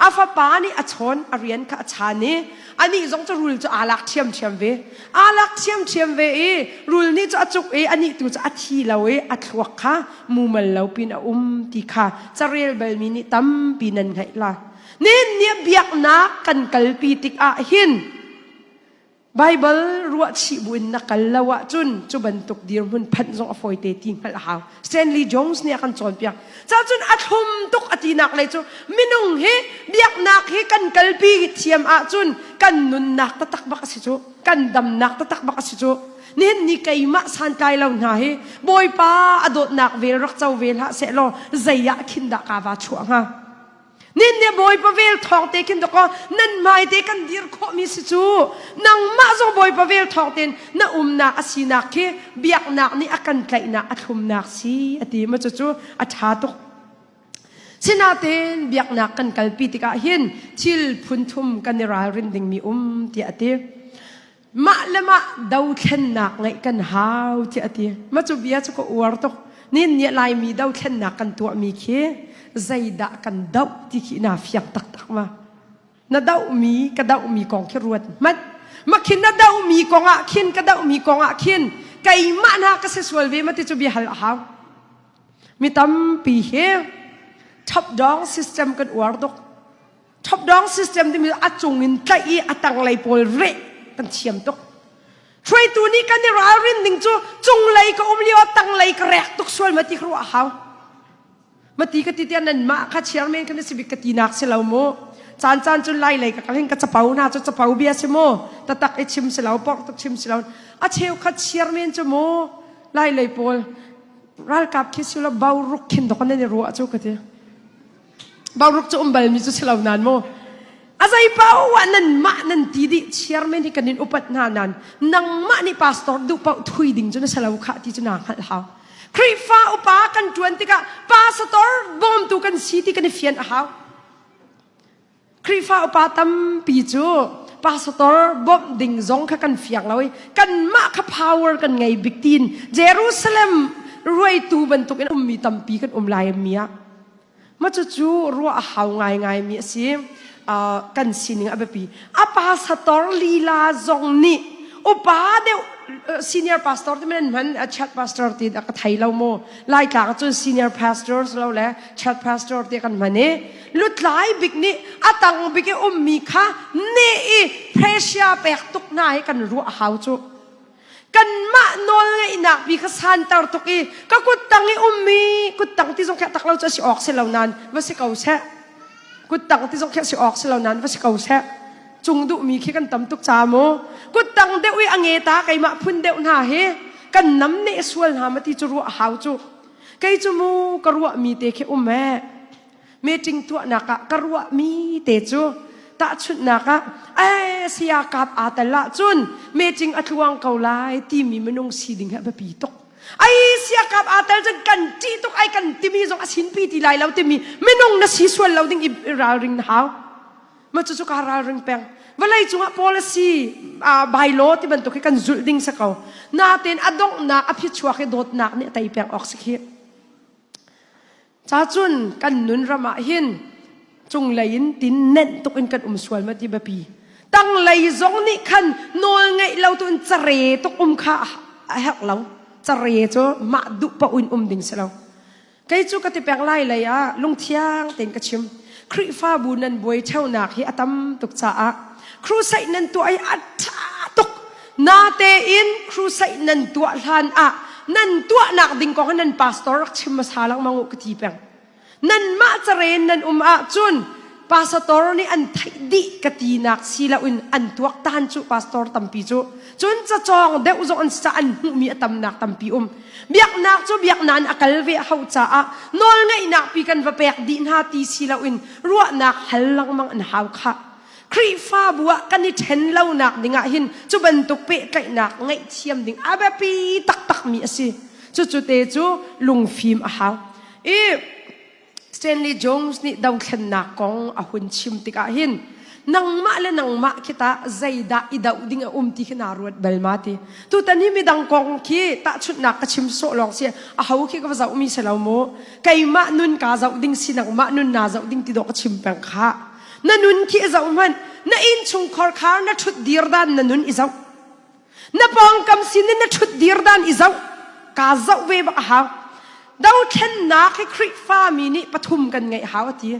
A fapa nih a chawn, a rian kha a chan i anih zong cu rul cu aa lak ṭhiamṭhiam ve. Aa lak ṭhiamṭhiam ve i rul nih cu a cuk i anih tu cu a thi lo i a thluak kha mumal lo pin a um ti kha carel balmi nih tampi nan hngaih lai. Nihin ni biaknak kan kalpi tikah hin Baibal ruahchih buin na kal lo ahcun cu bantuk dirhmun phanh zong a fawite ti hngalh a hau. Stanley Jones nih a kan cawnpiak. Cacun a thlum tuk a tinak lei cu minung hi biaknak hi kan kalpi thiam ahcun kan nunnak taktak bak a si cu. Kan damnak taktak bak a si cu. Nihin ni keimah santlai lo hna hi Bawipa a dawtnak vel rak co ve hlah sehlaw zei ah khin dah ka va chuah hnga? Nin nih Bawipa vel thawng te khin dakaw nan hmai te kan dir khawhmi si cu nangmah zong Bawipa vel thawng tein na umnak a sinak khi biaknak nih a kan tlaihnak a thlumnak si a ti ma cucu a ṭha tuk. Sinain biaknak kan kalpi tikah hin thil phun thum kan i ralrin dingmi um tiah a ti. Mah le mah dothlennak ngeih kan hau tiah a ti. Mah cu bia cu ka uar tuk. Nin nih Laimi dothlennak kan tuahmi khi zeidah kan doh ti khi naa fiang taktak ma. Na dohmi ka dohmi kong khi ruat hmanh. Ma khin na dohmi kong ah khin ka dohmi kong ah khin keimah hna ka si sual ve ma ti cu bia hal a hau. Mi tampi hi top down system kan uar tuk. Top down system timi a cung in tlaih i a tanglei pawl reh kan thiam tuk. Hruaitu nih kan i ralrin ding cu cunglei ka um lio tanglei ka rek tuk sual ma ti ka ruah hau. Mati ka ti tiah nan mah kha chairman kan si bik ka ti nak si lo mu. Caan caan cun lai lei ka kal hin ka capo hna cu capo bia si mu. Tatak i chim si lo, porh tuk chim si lo. A cheu kha chairman cu mu lai lei pawl ralkap khi si lo bauruk khin dok nan i ruah cu ka ti. Bauruk cu um balmi cu si lo nan mu. A zei paoh ah nan mah nan ti dih chairman hi kan in upat hna nan nangmah nih pastor duh paoh thui ding cu na si lo khah ti cu naa hngalh hau. Khrihfa upa kan ṭuan tikah pastor bawmtu kan si ti kan i fian a hau. Khrihfa upa tampi cu pastor bawmh ding zong kha kan fiang lo i kanmah kha power kan ngei bik tiin Jerusalem ruaitu bantukin ummi tampi kan um lai mi ah Ma cucu ruah a hau ngaingaimi a si. Uh, kan sining a biapi. A pastor lila zong nih upa deuh senior pastor ti men hman a chat pastor ti a ka thei lo mu. Laitlang cun senior pastor lo le chat pastor ti kan hman i lutlai bik nih a tang bik i ummi kha ne i pressure pek tuk hna hi kan ruah a hau cu. Kanmah nawlngeihnak bi kha santer tuk i ka kuttang i ummi kuttang ti zong khi tak lo cu a si awk si lo nain va si ko seh. Kuttang ti zong khi a si awk si lo nain va si ko seh. Cung duhmi khi kan tam tuk ca mu. Kuttang deuh i a nge ta keimah phun deuh hna hi kan nam neh sual hna ma ti cu ruah hau cu. Kei cu mu ka ruahmi te khi um eh. Meeting tuahnak ah ka ruahmi te cu tahchunhnak ah eh saya kap aa tel ahcun meeting a tluang ko lai timi minung si ding hi a biapi tuk. Ai sia kap aa tel cun kan ṭih tuk ai kan timi zong a sinpi ti lai lo timi minung na si sual lo ding i ralring na hau. Ma cucu ka ralring peng. Vawlei cungah policy bylaw ti bantuk hi kan zulh ding si ko. Natein a donghnak a phichuak hi dawtnak nih a tei peng awk si khi. Cacun kan nun ram ah hin cunglei in tin nenh tuk in kan um sual ma ti biapi. Tanglei zong nih khan nawl ngeih lo tu in care tuk um kha a herh lo. Care cu mah duh paoh in um ding si lo. Kei cu ka ti peng lai lei ah lungthiang tein ka chim. Khrihfabu nan buai ṭheunak hi a tam tuk caah crusade nan tuah hi a ṭha tuk. Natein crusade nan tuah hlan ah nan tuahnak ding kong nan pastor rak chim hmasa lengmang u ka ti peng. Nanmah caren nan um ahcun pastor nih an theih dih ka tinak si loin an tuaktan cu pastor tampi cu. Cun cacawng deuh zong an si an hmuhmi a tamnak tampi um. Biaknak cu biaknak in a kal ve hau caah nawlngeihnak pi kan va pek dih hna ti si loin ruahnak hal lengmang an hau khah. Khrihfabu ah kan i ṭhen lonak ding ah hin cu bantuk pehtlaihnak ngaihthiam ding a biapi taktakmi a si. Cucu te cu lungfim a hau. I Stanley Jones nih dothlennak kong a hun chim tikah hin nangmah le nangmah khi tah zeidah i doh ding a um ti khi naa ruat bal ma ti. Tutan hi midang kong khi tahchunhnak ka chim sawh lawng si a ho khi ka va zohmi si lo mu. Keimah nun kaa zoh ding si nangmah nun naa zoh ding ti dawh ka chim peng khah. Na nun khi i zoh hmanh. Na innchungkhar khar na ṭhut dir dan na nun i zoh. Na pawngkam sin in na ṭhut dir dan i zoh. Kaa zoh ve bak a hau. Dothlennak hi Khrihfami nih pathum kan ngeih hau a ti.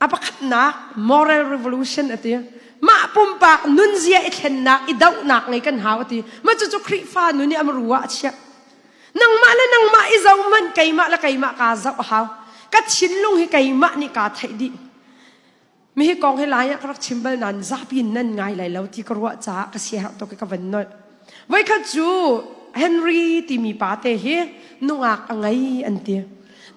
A pakhatnak moral revolution a ti. Mah pumpak nunzia i thlennak i dohnak ngei kan hau a ti. Mah cucu Khrihfa nun i a ru ah a chiah. Nangmah le nangmah i zoh hmanh keimah le keimah kaa zoh a hau. Ka thinlung hi keimah nih kaa theih dih. Mi hi kong hi lai ah ka rak chim bal nain zapi in nan ngai lai lo ti ka ruah caah ka siaherh tuk i ka van nolh. Voikhat cu Henry timi pa te hi nungak a ngei an ti.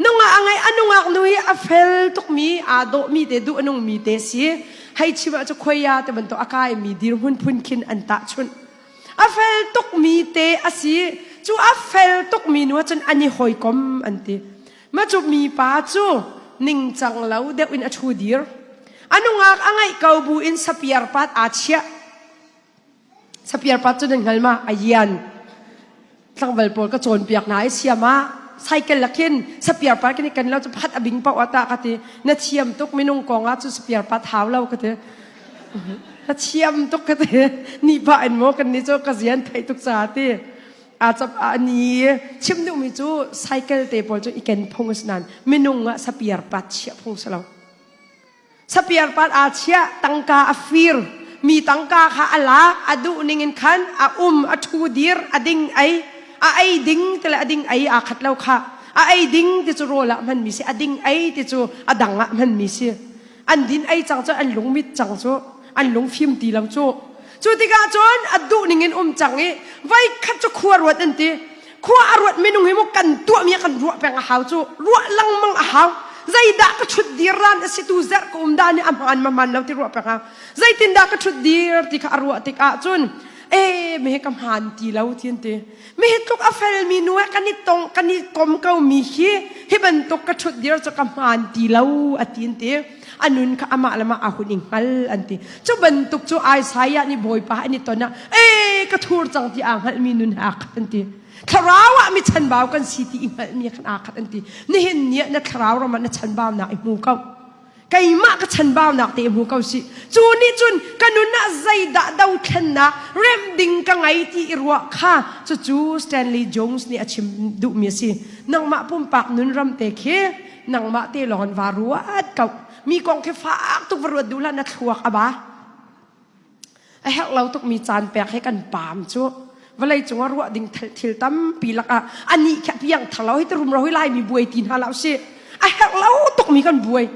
Nungak a ngei a nungak nu hi a fel tukmi aa dawhmi te duh a nungmi te si. Hei chim ah cu khuaia te bantuk a kaimi dirhmun phun khin an tahchunh. A fel tukmi te a si. Cu a fel tukmi nu ahcun an i hawikom an ti. Ma cu mipa cu ningcang lo deuh in a ṭhu dir. A nungak a ngeih ko bu in sapiar pat aa chiah. Sapiar pat cu nan hngal ma? A ian. Tlangval pawl ka cawnpiak hna i siam ah cycle lakin sapiar pat kan i kan lo cu pakhat a bing paoh ah tah ka ti. Na thiam tuk minung kong ah cu sapiar pat hau lo ka ti. Na thiam tuk ka ti. Ni pah in maw kan ni cu ka zian theih tuk caah ti. A cap a ni chim duhmi cu cycle te pawl cu i ken phung a si nain minung ah sapiar pat chiah phung si lo. Sapiar pat aa chiah, tangka a fir. Mi tangka kha a lak, a duh ning in khan a um, a ṭhu dir, a ding ei. A ei ding ti le a ding ei aa khat lo kha. A ei ding ti cu rawl ah hmanmi si, a ding ei ti cu a dang ah hmanmi si. An din ei cang cu an lungmit cang cu, an lungfim ti lo cu. Cu tikah cun a duh ning in um cang i voikhat cu khua ruat an ti. Khua a ruat minung hi mu kan tuahmi ah kan ruah peng a hau cu. Ruah lengmang a hau. Zeidah ka ṭhut dir ran a si tu zerh ka um dah nih a hmaan ma hmaan lo ti ruah peng hau. Zeitindah ka ṭhut dir ti kha a ruah tikah cun e me ka hmaan ti lo ti an ti. Mi hi tluk a felmi nu he kan i tong kan i kom ko mi hi hi bantuk ka ṭhut dir cu ka hmaan ti lo a ti an ti. A nun kha amah le mah a hun i hngal an ti. Cu bantuk cu Isaiah nih Bawipa an i ton ah e ka thur cang ti aa hngalhmi nun he aa khat an ti. Thlarau ah mi chanbau kan si ti i hngalhmi khan aa khat an ti. Nihin ni ah na thlarau ram ah na chanbaunak i hmu ko. Keimah ka chanbaunak te hmu ko si. Cu nih cun ka nun ah zeidah dothlennak remh ding ka ngei ti i ruah kha cucu Stanley Jones nih a chim duhmi a si. Nangmah pumpak nun ram te khi nangmah te lawng in va ruat ko. Mi kong khi fak tuk va ruat duh hlah na thluak a ba. A herh lo tukmi caan pek he kan paam cu vawlei cung ah ruah ding thil tampi lakah anih khi a piang thar lo hei ti rumro hi laimi buai ti hna hlah usih. A herh lo tukmi kan buai.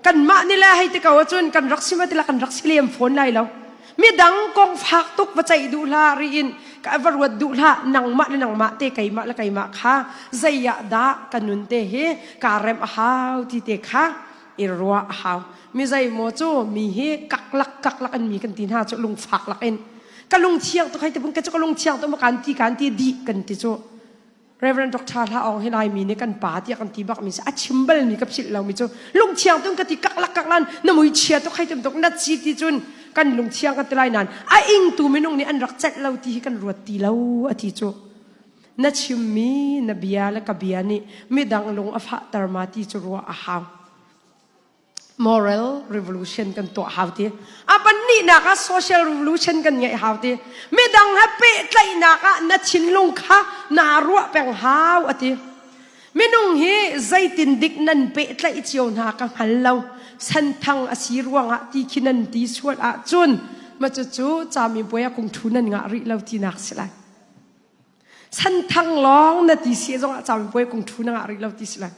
Kanmah nih le hei ti ko ahcun kan rak si ma ti la kan rak si lem fawn lai lo. Midang kong fak tuk va ceih duh hlah ri in ka va ruat duh hlah nangmah le nangmah te keimah le keimah kha zei ah dah ka nun te hi kaa rem a hau ti te kha i ruah a hau. Mi zeimaw cu mi hi kaklak kaklak an mi kan ti hna cu lungfak lak in ka lung thiang tuk hei ti ka cu ka lung thiang tuk ma kan ti kan ti dih kan ti cu Reverend Dr. Hla Aung hi Laimi nih kan pa tiah kan ti bak mi si a chim bal mi ka philh lo mi cu lungthiang tung ka ti kaklak kaklan na mui chia tuk hei tum tuk na chi ti cun kan lungthiang kan ti lai nan a ingtu minung nih an rak celh lo ti hi kan ruat ti lo a ti cu na chimmi na bia le ka bia nih midang lung a fahter ma ti cu ruah a hau moral revolution kan tuah hau ti a pahnihnak ah social revolution kan ngeih hau ti midang he pehtlaihnak ah na thinlung kha naa ruah peng hau ati minung hi zeitin dik nan pehtlaih cio hna ka hngal lo santhang a si ruangah ti khi nan ti sual ahcun ma cucu camipuai ah kung thu nan ngah rih lo tinak si lai Santhang lawng na ti si zongah camipuai kung thu na ngah rih lo ti si lai.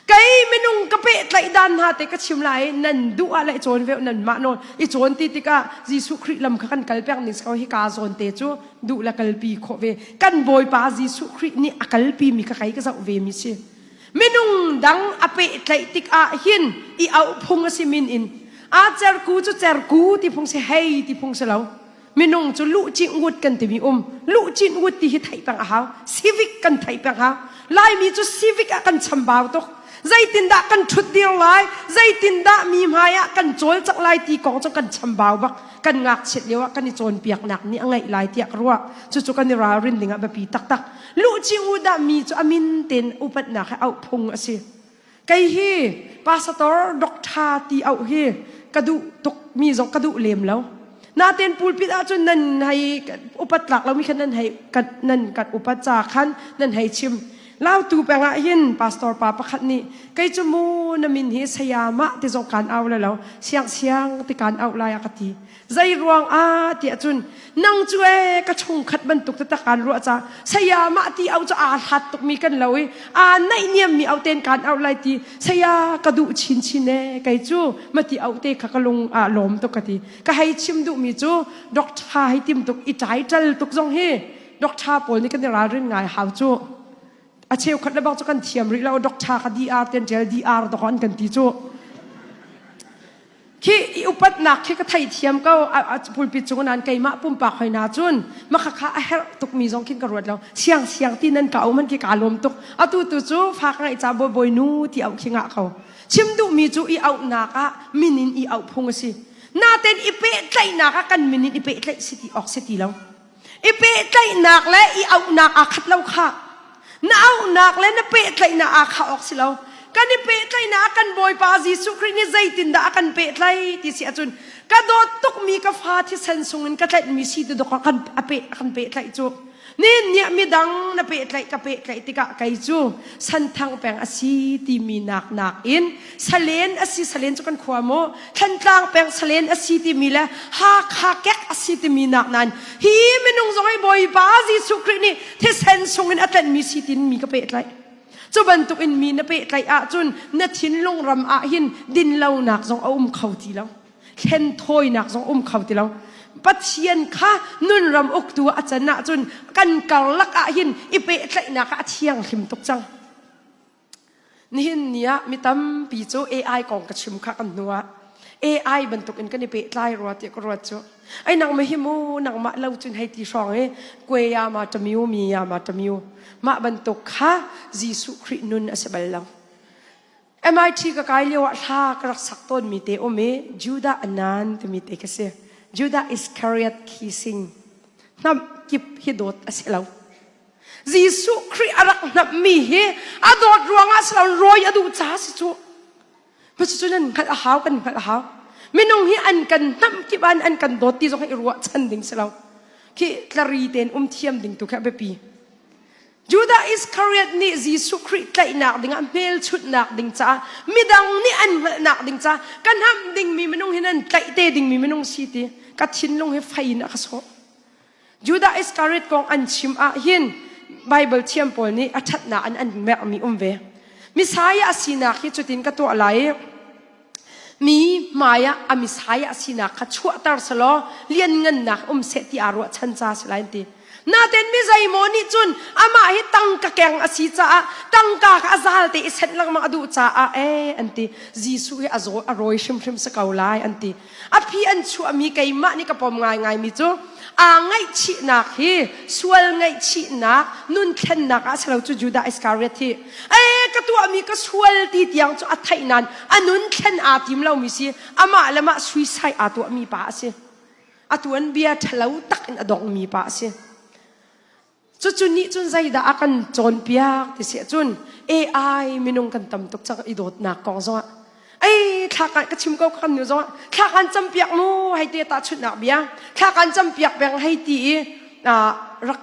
Kei minung ka pehtlaih dan hna te ka chim lai nan duh ah le cawn ve nan mah nawl i cawn ti tikah Jesuh Khrih lam kha kan kal peng ning si ko hi ka zawn te cu duh le kalpi khawh ve kan Bawipa Jesuh Khrih nih a kalpi mi kha kei ka zoh ve mi si. Minung dang a pehtlaih tikah hin i auh phung a si min in a cerku cu cerku ti phung si hei ti phung si lo. Minung cu luhcih ngut kan timi um. Luhcih ngut ti hi theih peng a hau. Civic kan theih peng hau. Laimi cu civic ah kan chambau tuk. Zeitindah kan ṭhut dir lai, zeitindah mi hmai ah kan cawlcangh lai ti kong cu kan chambau bak. Kan ngakchiat lio ah kan i cawnpiaknak nih a ngeih lai tiah ka ruah. Cucu kan i ralrin ding ah biapi taktak. Luhcih ngut ah mi cu a min tein upatnak he auh phung a si. Kei hi pastor doctor ti auh hi ka duh tuk mi zong ka duh lem lo. Naten pulpit ahcun nan hei upat tlak lomi khan nan hei nan kan upat ca khan nan hei chim. Lautu peng ah hin pastor pa pakhat nih kei cu mu na min hi sayamah ti zong kan au le lo siang siang ti kan auh lai a ka ti. Zei ruang ah tiah cun nang cu ee ka chungkhat bantuk taktak kaan ruah ca saya mah ti au cu aa hlat tukmi kan lo i aa naihniam mi au ten kaan auh lai ti saya ka duh chinchin ee kei cu ma ti au te kha ka lung ah lawm tuk ka ti ka hei chim duhmi cu doctor hei tim tuk i title tuk zong hi doctor pawl nih kan i ralrin ngai hau cu a cheukhat le bak cu kan thiam rih lo doctor ka DR ten ṭel DR to an kan ti cu Khi i upatnak khi ka theithiam ko pulpit cung nan keimah pumpak hoi na cun makhakha a herh tukmi zong khin ka ruat lo siang siang ti nan ka um han khi ka lawm tuk atu tu cu fak ngaih ca bawi bawi nu ti auh khi ngah ko chim duhmi cu i auhnak ah min in i auh phung a si naten i pehtlaihnak ah kan min in i pehtlaih si ti awk si ti lo I pehtlaihnak le i auhnak aa khat lo khah. Na auhnak le na pehtlaihnak aa khah awk si lo. Kan i pehtlaihnak ah kan Bawipa Jesuh Khrih nih zeitindah a kan pehtlaih ti si ahcun ka dawt tukmi ka fa thisen sungin ka tlaihmi si tu dawk kan a peh kan pehtlaih cu. Nin nih midang na pehtlaih ka pehtlaih tikah kei cu Santhang peng a si timi nak nakin Salen a si Salen cu kan khua maw Thlantlang peng Salen a si timi le Hakha kek a si timi nak nain hi minung zong hi Bawipa Jesuh Khrih nih thisen sungin a tlenhmi si tin mi ka pehtlaih. Cu bantuk in mi na pehtlaih ahcun na thinlung ram ah hin dinlonak zong a um kho ti lo. Hlenthawinak zong um kho ti lo. Pathian kha nunram uktu a can ahcun kan karlak ah hin i pehtlaihnak ah a thianghlim tuk cang. Nihin ni ah mi tampi cu AI kong ka chim kha kan hnu ah AI bantuk in kan i pehtlai rua tiah ka ruat cu. Ai nangmah hi mu nangmah lo cun hei ti hrawng i kwe ya ma tamiu mi ya ma tamiu mah bantuk kha Jesuh Khrih nun a si bal lo. MIT ka kai lio ah hla ka rak sak tawnmi te um i Judah Anan timi te ka si. Judah Iscariot kissing. Hnamh kip hi dawt a si lo. Jesuh Khrih a rak hnamhmi hi a dawt ruangah si lo rawi a duh ca si cu. Cucu nan hngalh a hau kan hngalh a hau. Minung hi an kan hnamh kip an an kan dawt ti zong hi i ruahchan ding si lo. Khi tlari tein um thiam ding tu khi a biapi. Judah Iskariot nih Jesuh Khrih tlaihnak dingah hmelchunhnak ding caah midang nih an hngalhnak ding caah ka hnamh dingmi minung hi nan tlaih te dingmi minung si ti ka thinlung hi fei in a ka sawh. Judah Iskariot kong an chim ah hin Bible thiam pawl nih a ṭhatnak an an merhmi um ve. Messiah a sinak hi cutin ka tuah lai i mi hmai ah a Messiah sinak kha chuahter selaw lianngannak um seh ti aa ruahchan ca si lai an ti. Nain mi zeimaw nih cun amah hi tangka keng a si caah tangka kha a zal te i senh lengmang a duh caah ee an ti. Jesuh hi a zaw a rawi hrimhrim si ko lai an ti. A phi an chuahmi keimah nih ka pom ngaingaimi cu aa ngaihchihnak hi sual ngaihchihnak nun thlennak ah si lo cu Judah Iskariot hi ee ka tuahmi ka sual ti tiang cu a theih nain a nun thlen aa tim lomi si amah le mah suicide aa tuahmi pa a si a tuanbia ṭhalo tak in a dongmi pa a si Cucu nih cun zeidah a kan cawnpiak ti si ahcun AI minung kan tam tuk cang i dawtnak kong zongah ei thla ka chim ko kan nu zongah thla kan campiak mu hei te tahchunhnak bia thla kan campiak peng hei ti i rak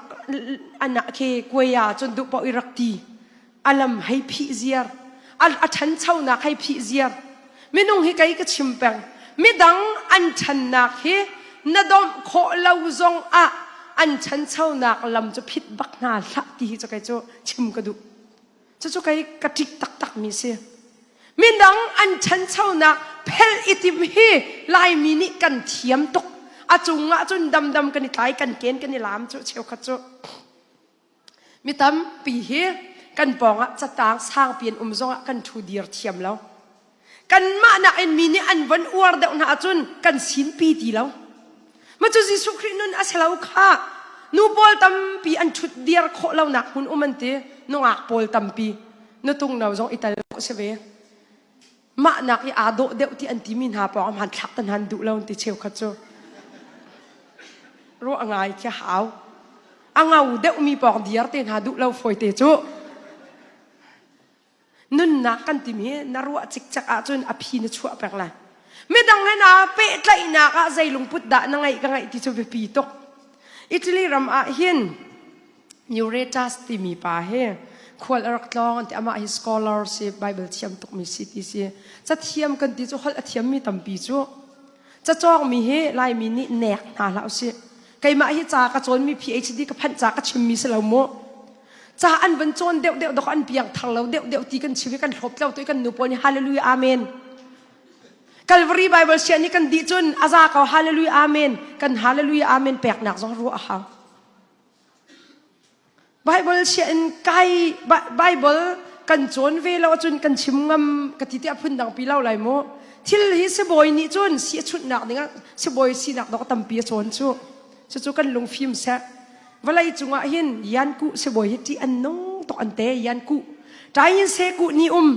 anak khi kuaya cun duh paoh i rak ti a lam hei phih ziar a ṭhanchonak hei phih ziar minung hi kei ka chim peng midang an ṭhannak hi na domh khawh lo zong ah an ṭhanchonak lam cu phit bak hna hlah ti hi cu kei cu chim ka duh cucu kei ka ṭik taktak mi si midang an ṭhanchonak phelh i tim hi laimi nih kan thiam tuk a cungah cun damdam kan i tlai kan ken kan i lam cu cheukhat cu Mi tampi hi kan pawngah catang sangpi an um zongah kan ṭhu dir thiam lo. Kanmah nakin mi nih an von uar deuh hna ahcun kan sinpi ti lo. Ma cu Jesuh Khrih nun a si lo khah. Nu pawl tampi an ṭhut dir khawh lonak hmun um an ti. Nungak pawl tampi. Nutung no zong i tel a si ve. Mah nak i aa dawh deuh ti an timi hna pawng ah hmanthlak te hna an duh lo an ti cheukhat cu. Ruah ngai khi hau. A ngau deuhmi pawng diar te hna duh lo fawi te cu. Nunnak kan timi hi na ruah cikcek ahcun a phi na chuah peng lai. Midang he naa pehtlaihnak ah zei lungput dah na ngeih ka ngeih ti cu biapi tuk. Italy ram ah hin Euretas timi pa hi khual a rak tlawng an ti amah hi scholar si Bible thiam tukmi si ti si cathiam kan ti cu holh a thiammi tampi cu cacawngmi hi Laimi nih nek hna hlah usih keimah hi ca ka cawnmi PhD ka phanh ca ka chimmi si lo mu ca an van cawn deuh deuh dok an piang thar lo deuh deuh ti kan chim i kan hlawp tlo tu i kan nu pawl nih hallelujah amen Calvary Bible sian nih kan dih cun a za ko hallelujah amen kan hallelujah amen peknak zong ruah a hau Bible chia in kai Bible kan cawn ve lo ahcun kan chim ngam ka ti tiah phundang pi lo lai mu. Thil hi sibawi nih cun si a chunhnak dingah sibawi sinak dawk tampi a cawn cu. Cucu kan lungfim seh. Vawlei cungah hin yan kuh sibawi hi ṭih an nung tuk an te yan kuh. Ṭain se kuh ni um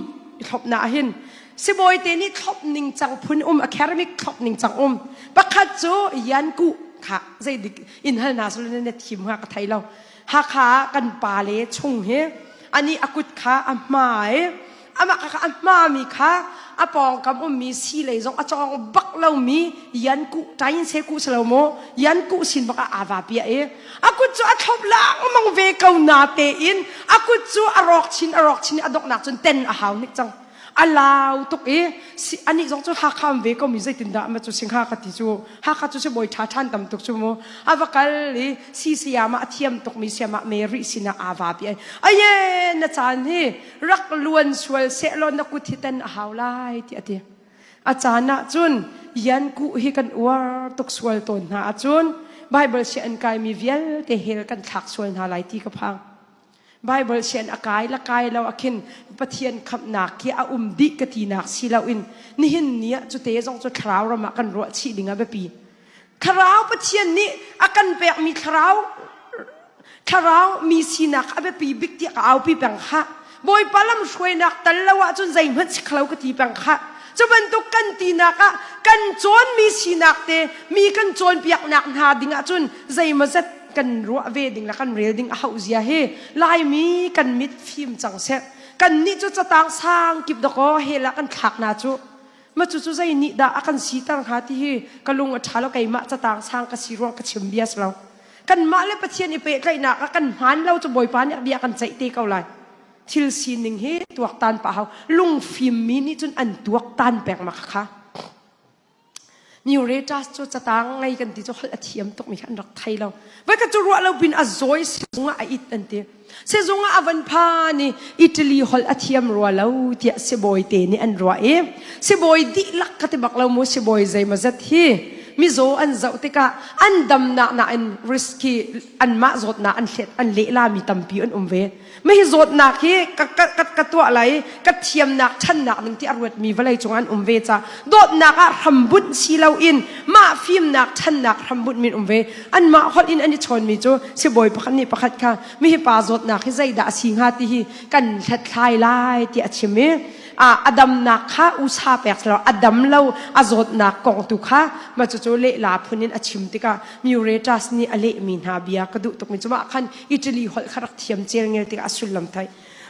i thlopnak ah hin sibawi te nih thlop ning cang phun um academic thlop ning cang um. Pakhat cu yan kuh kha zeidik in hal hna selaw na thim hnga ka thei lo Hakha ah kan pa le chung hi ani a kut kha a hmai. Amah kha a hmami kha a pawngkam ummi si lei zong a cawng bak lomi yan ku tain se ku si lo maw yan ku sin bak ah aa va piah i a kut cu a thlop lengmang ve ko na tein a kut cu a rawk chin a rawk chin i a donghnak cun ten a hau hnik cang. A lau tuk i anih zong cu Hakha um ve ko mi zeitindah ma cu singha ka ti cu Hakha cu sibawi ṭha ṭhan tam tuk cu mu a va kal i si sayama a thiam tuk mi sayama Mary sinah aa va pi ai aye na caan hi rak luan sual sehlaw na kut hi ten a hau lai ti a ti. A caan ah cun yan kuh hi kan uar tuk sual tawn hna ahcun Bible si an kaimi vialte hell kan thlak sual hna lai ti ka phang. Bible sian a kai la kai lo akhin Pathian khamhnak khi a um dih ka tinak si loin nihin ni ah cute zong cu thlarau ram ah kan ruah chih ding a biapi. Thlarau Pathian nih a kan pekmi thlarau thlarau mi sinak a biapi bik tiah ka aupi peng kha. Bawipa lam hruainak tal lo ahcun zeihmanh si kho ka ti peng kha. Cu bantuk kan tinak ah kan cawnmi sinak te mi kan cawnpiaknak hna ding ahcun zeimawzat kan ruah ve ding le kan rel ding a hauh zia hi Laimi kan mit fim cang seh. Kan nih cu catang sang kip dakaw hell ah kan thlak na cu. Ma cu cu zei nih dah a kan siter hnga ti hi ka lung a ṭha lo keimah catang sang ka si ruang ka chim bia si lo. Kanmah le Pathian i pehtlaihnak ah kan hmaan lo cu Bawipa nih bia kan ceih te ko lai. Thil sining hi tuaktan pah hau. Lungfim mi nih cun an tuaktan peng ma kha. Muratus cu catang ngei kan ti cu holh a thiam tukmi kha an rak thei lo. Voikhat cu ruah lo pin a zawi sizung ah a it an ti. Sizung ah a van phan i Italy holh a thiam rua lo tiah sibawi te nih an ruah i sibawi dihlak ka ti bak lo mu sibawi zeimawzat hi mizaw an zoh tikah an damnak nain risky anmah zawtnak an hlet an lehlami tampi an um ve. Mah hi zawtnak hi ka, ka, ka, ka tuah lai ka thiamnak ṭhannak ning ti a ruatmi vawlei cung an um ve ca dawtnak ah hrambunh si loin mah fimnak ṭhannak hrambunh min um ve anmah holh in an i chawnmi cu sibawi pakhat nih pakhat kha mi hi pa zawtnak hi zeidah a si hnga ti hi kan hlathlai lai ti a chim i a damnak kha usa pek lo a dam lo a zawtnak kong tu kha ma cucu lehla phun in a chim tikah Muratus nih a lehmi hna bia ka duh tukmi cu mah khan Italy holh kha rak thiam celngel tikah a sullam thai.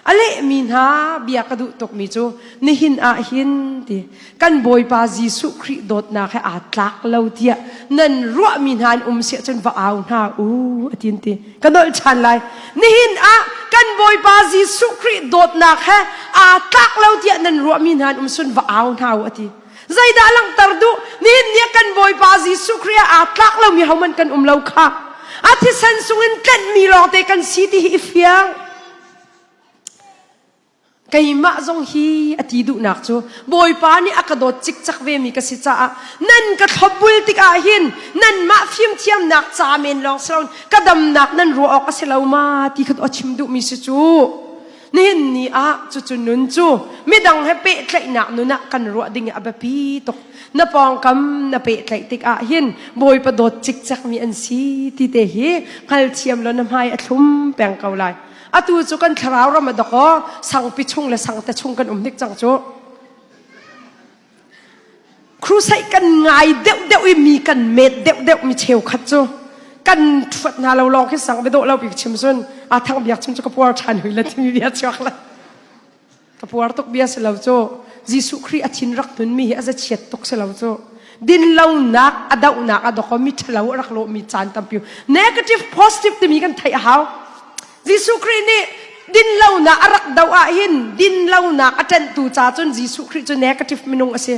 A lehmi hna bia ka duh tukmi cu nihin ah hin ti kan Bawipa Jesuh Khrih dawtnak he aa tlak lo tiah nan ruahmi hna an um si ahcun va au hna u a tin ti ka nolh ṭhan lai. Nihin ah kan Bawipa Jesuh Khrih dawtnak he aa tlak lo tiah nan ruahmi hna an um sun va au hna u a ti. Zeidah langhter duh? Nihin ni ah kan Bawipa Jesuh Khrih ah aa tlak lomi hohmanh kan um lo kha. A thisen sungin tlenhmi lawngte kan si ti hi i fiang. Keimah zong hi a ti duhnak cu Bawipa nih a ka dawt cikcek vemi ka si caah nan ka thlopbul tikah hin nanmah fimthiamnak ca men lawng si loin ka damnak nan ruah awk a si lo ma ti kha a chim duhmi si cu. Nihin ni ah cucu nun cu midang he pehtlaihnak nun ah kan ruah ding a biapi tuk. Na pawngkam na pehtlaih tikah hin Bawipa dawt cikcekmi an si ti te hi hngalthiam law na hmai a thlum peng ko lai. Atu cu kan thlarau ram a dakaw sangpi chung le sangte chung kan um hnik cang cu. Crusade kan ngai deuhdeuh i mi kan met deuhdeuh mi cheukhat cu kan ṭhuat hna lo lawng khi sang bedawh lo bik chim cun a thang biak chim cu ka puar ṭhan hui le timi bia chuak le ka puar tuk bia si lo cu Jesuh Khrih a thin rak hnun mi hi a zachiat tuk si lo cu din lonak a dohnak a doko mi ṭhalo a rak lawh mi caan tampi negative positive timi kan theih a hau Jesuh Khrih nih dinlonak a rak doh ahhin dinlonak a ṭanhtu ca cun Jesuh Khrih cu negative minung a si.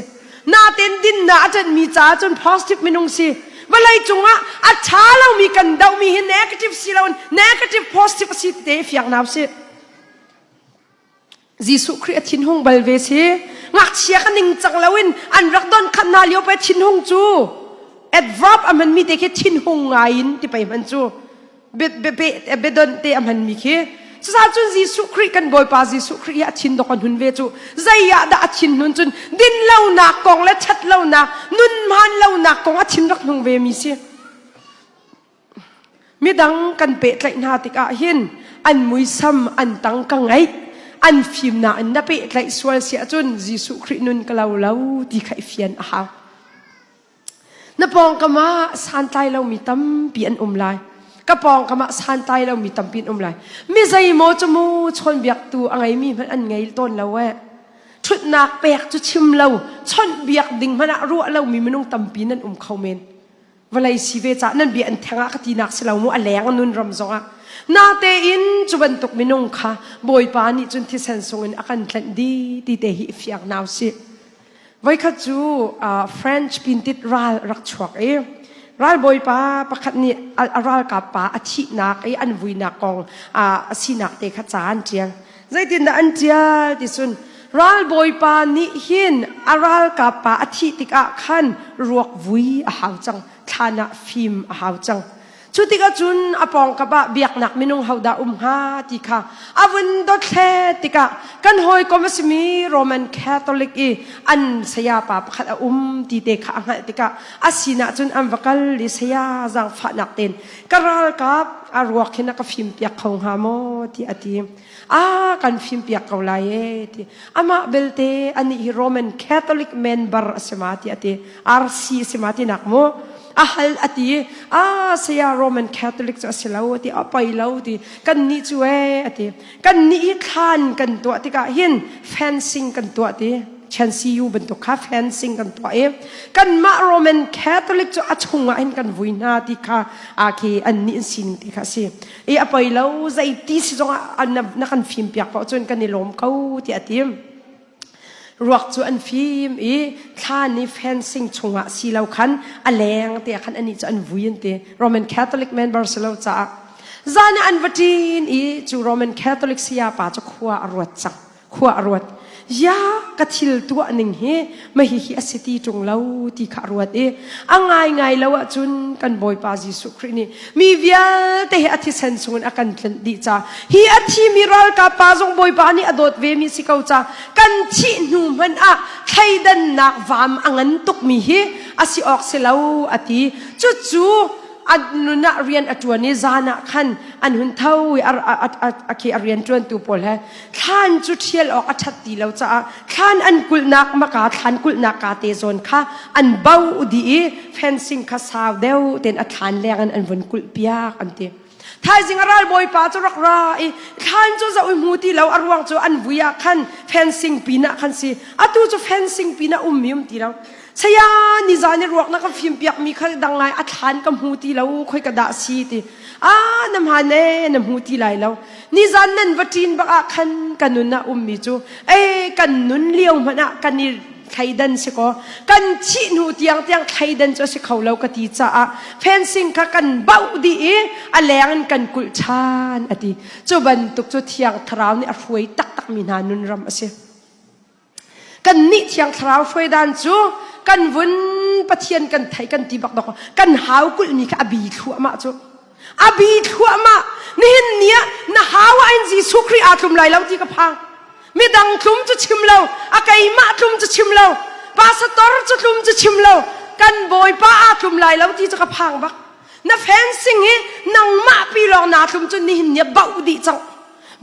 Natin dinnak a ṭanhmi ca cun positive minung si. Vawlei cungah a ṭha lomi kan dohmi hi negative si loin negative positive a si ti te fiang hna usih. Jesuh Khrih a thinhung bal ve si. Ngakchia ka ningcang loin an rak don khat hna lio pe thinhung cu adverb a hmanmi te khi thinhung ngai in ti pei hman cu biadon te a hmanmi khi cucaah cun Jesuh Khrih kan Bawipa Jesuh Khrih hi a thin dok an hun ve cu zei ah dah a thin hnun cun din lonak kong le ṭhat lonak nun hmaan lonak kong a thin rak hnung ve mi si Midang kan pehtlaih hna tikah hin an muisam an tang ka ngeih an fimnak in na pehtlaih sual si ahcun Jesuh Khrih nun ka lo lo ti kha i fian a hau. Na pawngkam ah santlai lomi tampi an um lai. Ka pawngkam ah santlai lomi tampi an um lai. Mi zeimaw cu mu chawnbiaktu a ngeimi hmanh an ngei tawn lo eh. Ṭhutnak pek cu chim lo, chawnhbiak ding hmanh ah ruah lomi minung tampi nan um kho men. Vawlei si ve caah nan bia an theng ah ka tinak si lo mu a leng nun ram zongah. Natein cu bantuk minung kha Bawipa nih cun thisen sungin a kan tlanh di ti te hi i fiang nau si. Voikhat cu French pintit ral rak chuak i ralbawipa pakhat nih a ralkap pa a thihnak i an vuinak kong a sinak te kha ca an ṭial. Zeitindah an ṭial ti cun ralbawipa nih hin a ralkap pa a thih tikah khan ruak vui a hau cang, thlan ah fim a hau cang. Cu tikah cun a pawngkap ah biaknak minung hodah um hnga ti kha a vun dothlet tikah kan hawikom a simi Roman Catholic i an sayapa pakhat a um ti te kha a hngalh tikah a sinah cun an va kal i saya zaangfahnak tein ka ralkap a ruak hin a ka fimpiak kho hnga maw ti a ti. A kan fimpiak ko lai e ti. Amah belte anih hi Roman Catholic member a si ma ti a ti. RC a si ma ti nak mu. A hal a ti a saya Roman Catholic cu a si lo a ti a poi lo ti kan nih cu e a ti kan nih hi thlan kan tuah tikah hin fencing kan tuah ti Chan CU bantuk kha fencing kan tuah i kanmah Roman Catholic cu a chungah hin kan vui hna ti kha a khi an nih an sining ti kha a si i a poi lo zei ti si zongah na kan fim piak paoh cun kan i lawm ko ti a ti Ruak cu an fim i thlan i fencing chungah si lo khan a leng te khan anih cu an vui an ti. Roman Catholic member si lo caah. Zan ah an va ṭin i cu Roman Catholic sayapa cu khua a ruat cang. Khua a ruat. Ya ka thil tuah ning hi ma hihi a si ti ṭung lo ti kha a ruat i a ngaingai lo ahcun kan Bawipa Jesuh Khrih nih mi vialte hi a thisen chungin a kan tlanh dih ca hi a thimi ralkap pa zong Bawipa nih a dawt ve mi si ko ca kan thih hnu hmanh ah thleidannak vam a ngan tukmi hi a si awk si lo a ti cucu a nun ah rian a ṭuan i zan ah khan an hun tho i a khi a rian ṭuantu pawl he thlan cu ṭhial awk a ṭhat ti lo caah thlan an kulhnak maka thlan kulhnak ka te zawn kha an bo dih i fencing kha sau deuh tein a thlan leng in an vun kulh piak an ti. Thaizing a ralbawipa cu rak ra i thlan cu zoh i hmu ti lo a ruang cu an vui ah khan fencing pin ah khan si atu cu fencing pin ah ummi um ti lo saya nizan i ruak na ka fim piak mi kha dang lai a thlan ka hmu ti lo khoi ka dah si ti ah na hman e na hmu ti lai lo nizan nan va ṭin bak ah khan ka nun ah ummi cu e kan nun lio hmanh ah kan i thleidan si kaw kan thih hnu tiang tiang thleidan cu a si kho lo ka ti caah fencing kha kan bauh dih i a leng in kan kulh ṭhan a ti cu bantuk cu thiang thlarau nih a hruai taktak mi hna nunram a si kan nih thiang thlarau hruai dan cu kan vun pathian kan thei kan ti bak dok kan hau kulh mi kha a bi thluahmah cu a bi thluahmah nihin ni ah na hau ah in Jesuh Khrih aa tlum lai lo ti ka phang midang tlum cu chim lo a keimah tlum cu chim lo pastor cu tlum cu chim lo kan bawipa aa tlum lai lo ti cu ka phang bak na fencing hi nangmah pi lawng naa tlum cu nihin ni ah bauh dih cang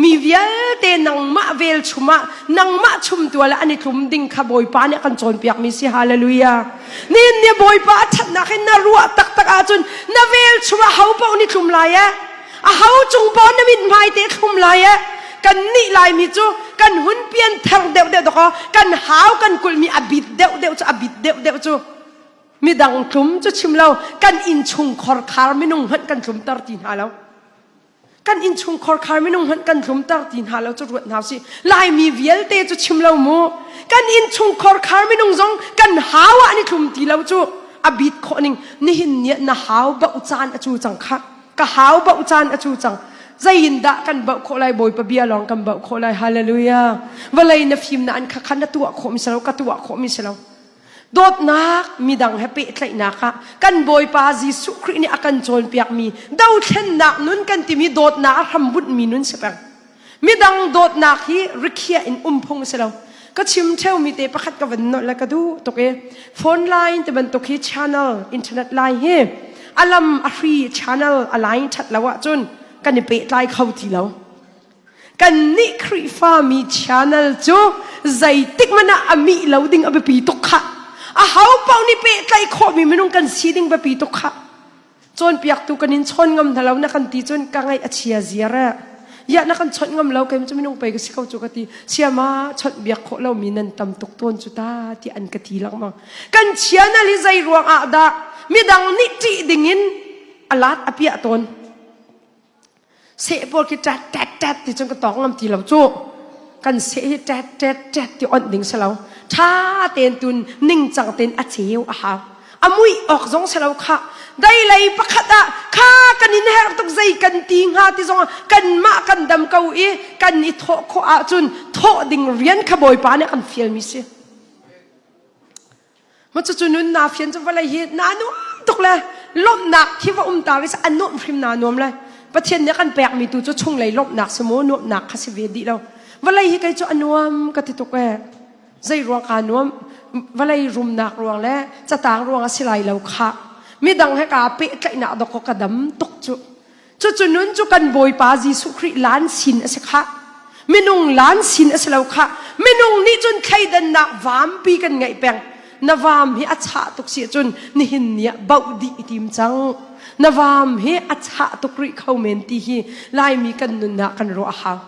mi vialte nangmah velchum ah nangmah chumtual ah an i tlum ding kha Bawipa nih a kan cawnpiakmi si hallelujah nihin ni Bawipa a ṭhatnak hin na ruah taktak ahcun na velchum ah ho paoh nih tlum lai eh a ho cung paoh na mithmai te thlum lai eh kan nih laimi cu kan hun pian ther deuh deuh dok kan hau kan kulhmi a bit deuh deuh cu a bit deuh deuh cu midang tlum cu chim lo kan innchung khorkhar minung hmanh kan tlumter ti hna lo kan innchungkhar khar minung hmanh kan tlumter ti hna lo cu ruat hna usih laimi vialte cu chim lo mu kan innchungkhar khar minung zong kan hau ah an i tlum ti lo cu a bit khawh ning nihin ni na hau bauh caan a cu cang kha ka hau bauh caan a cu cang zeiin dah kan bauh khawh lai bawipa bia lawng kan bauh khawh lai hallelujah vawlei na fim na an kha kha na tuah khawh mi si lo ka tuah khawh mi si lo Dawtnak midang he pehtlaihnak ah kan Bawipa Jesuh Khrih nih a kan cawnpiakmi dothlennak nun kan timi dawtnak a hrambunhmi nun si peng. Midang dawtnak hi rikhiah in um phung a si lo. Ka chim ṭheumi te pakhat ka van nolh le ka duh tuk i phone line ti bantuk hi channel internet line hi a lam a hri channel a line ṭhat lo ahcun kan i pehtlai kho ti lo. Kannih Khrihfami channel cu zeitik hmanh ah a mih lo ding a biapi tuk khah. Aho paoh nih pehtlaih khawhmi minung kan si ding biapi tuk khah. Cawnpiaktu kan in chawn ngam hna lo na kan ti cun ka ngaih a chia ziar eh. Ya na kan chawnh ngam lo keim cu minung pei ka si ko cu ka ti. Siama chawnh biak khawh lomi nan tam tuk tawn cu ta ti an ka ti lengmang. Kan chianal hi zei ruang ah dah midang nih ṭih dingin a lat a piah tawn. Seh pawl khi ṭat ṭat ṭat ti cun ka tawk ngam ti lo cu. Kan seh hi ṭat ṭat ṭat ti onh ding si lo. Ṭha tein tun ningcang tein a ceu a hau. A muih awk zong si lo khah. Dai lei pakhat ah kha kan in herh tuk zei kan ti hnga ti zong ah kanmah kan dam ko i kan i thawh khawh ahcun thawh ding rian kha Bawipa nih a kan fialmi si. Ma cucu nun na fian cu vawlei hi na nuam tuk le lawmhnak khi va um ta ri a nuam hrim na nuam le Pathian nih kan pekmi tu cu chunglei lawmhnak si mu nuamhnak kha si ve dih lo vawlei hi kei cu a nuam ka ti tuk ee zei ruang kaa nuam vawlei rumnak ruang le catang ruang a si lai lo kha midang he kaa pehtlaihnak dok ka dam tuk cu Cucu nun cu kan Bawipa Jesuh Khrih lan sin a si khah. Minung lan sin a si lo khah. Minung nih cun thleidannak vampi kan ngeih peng. Na vam hi a chah tuk si cun nihin ni ah bauh dih i tim cang. Na vam hi a chah tuk rih kho men ti hi Laimi kan nunnak kan ruah a hau.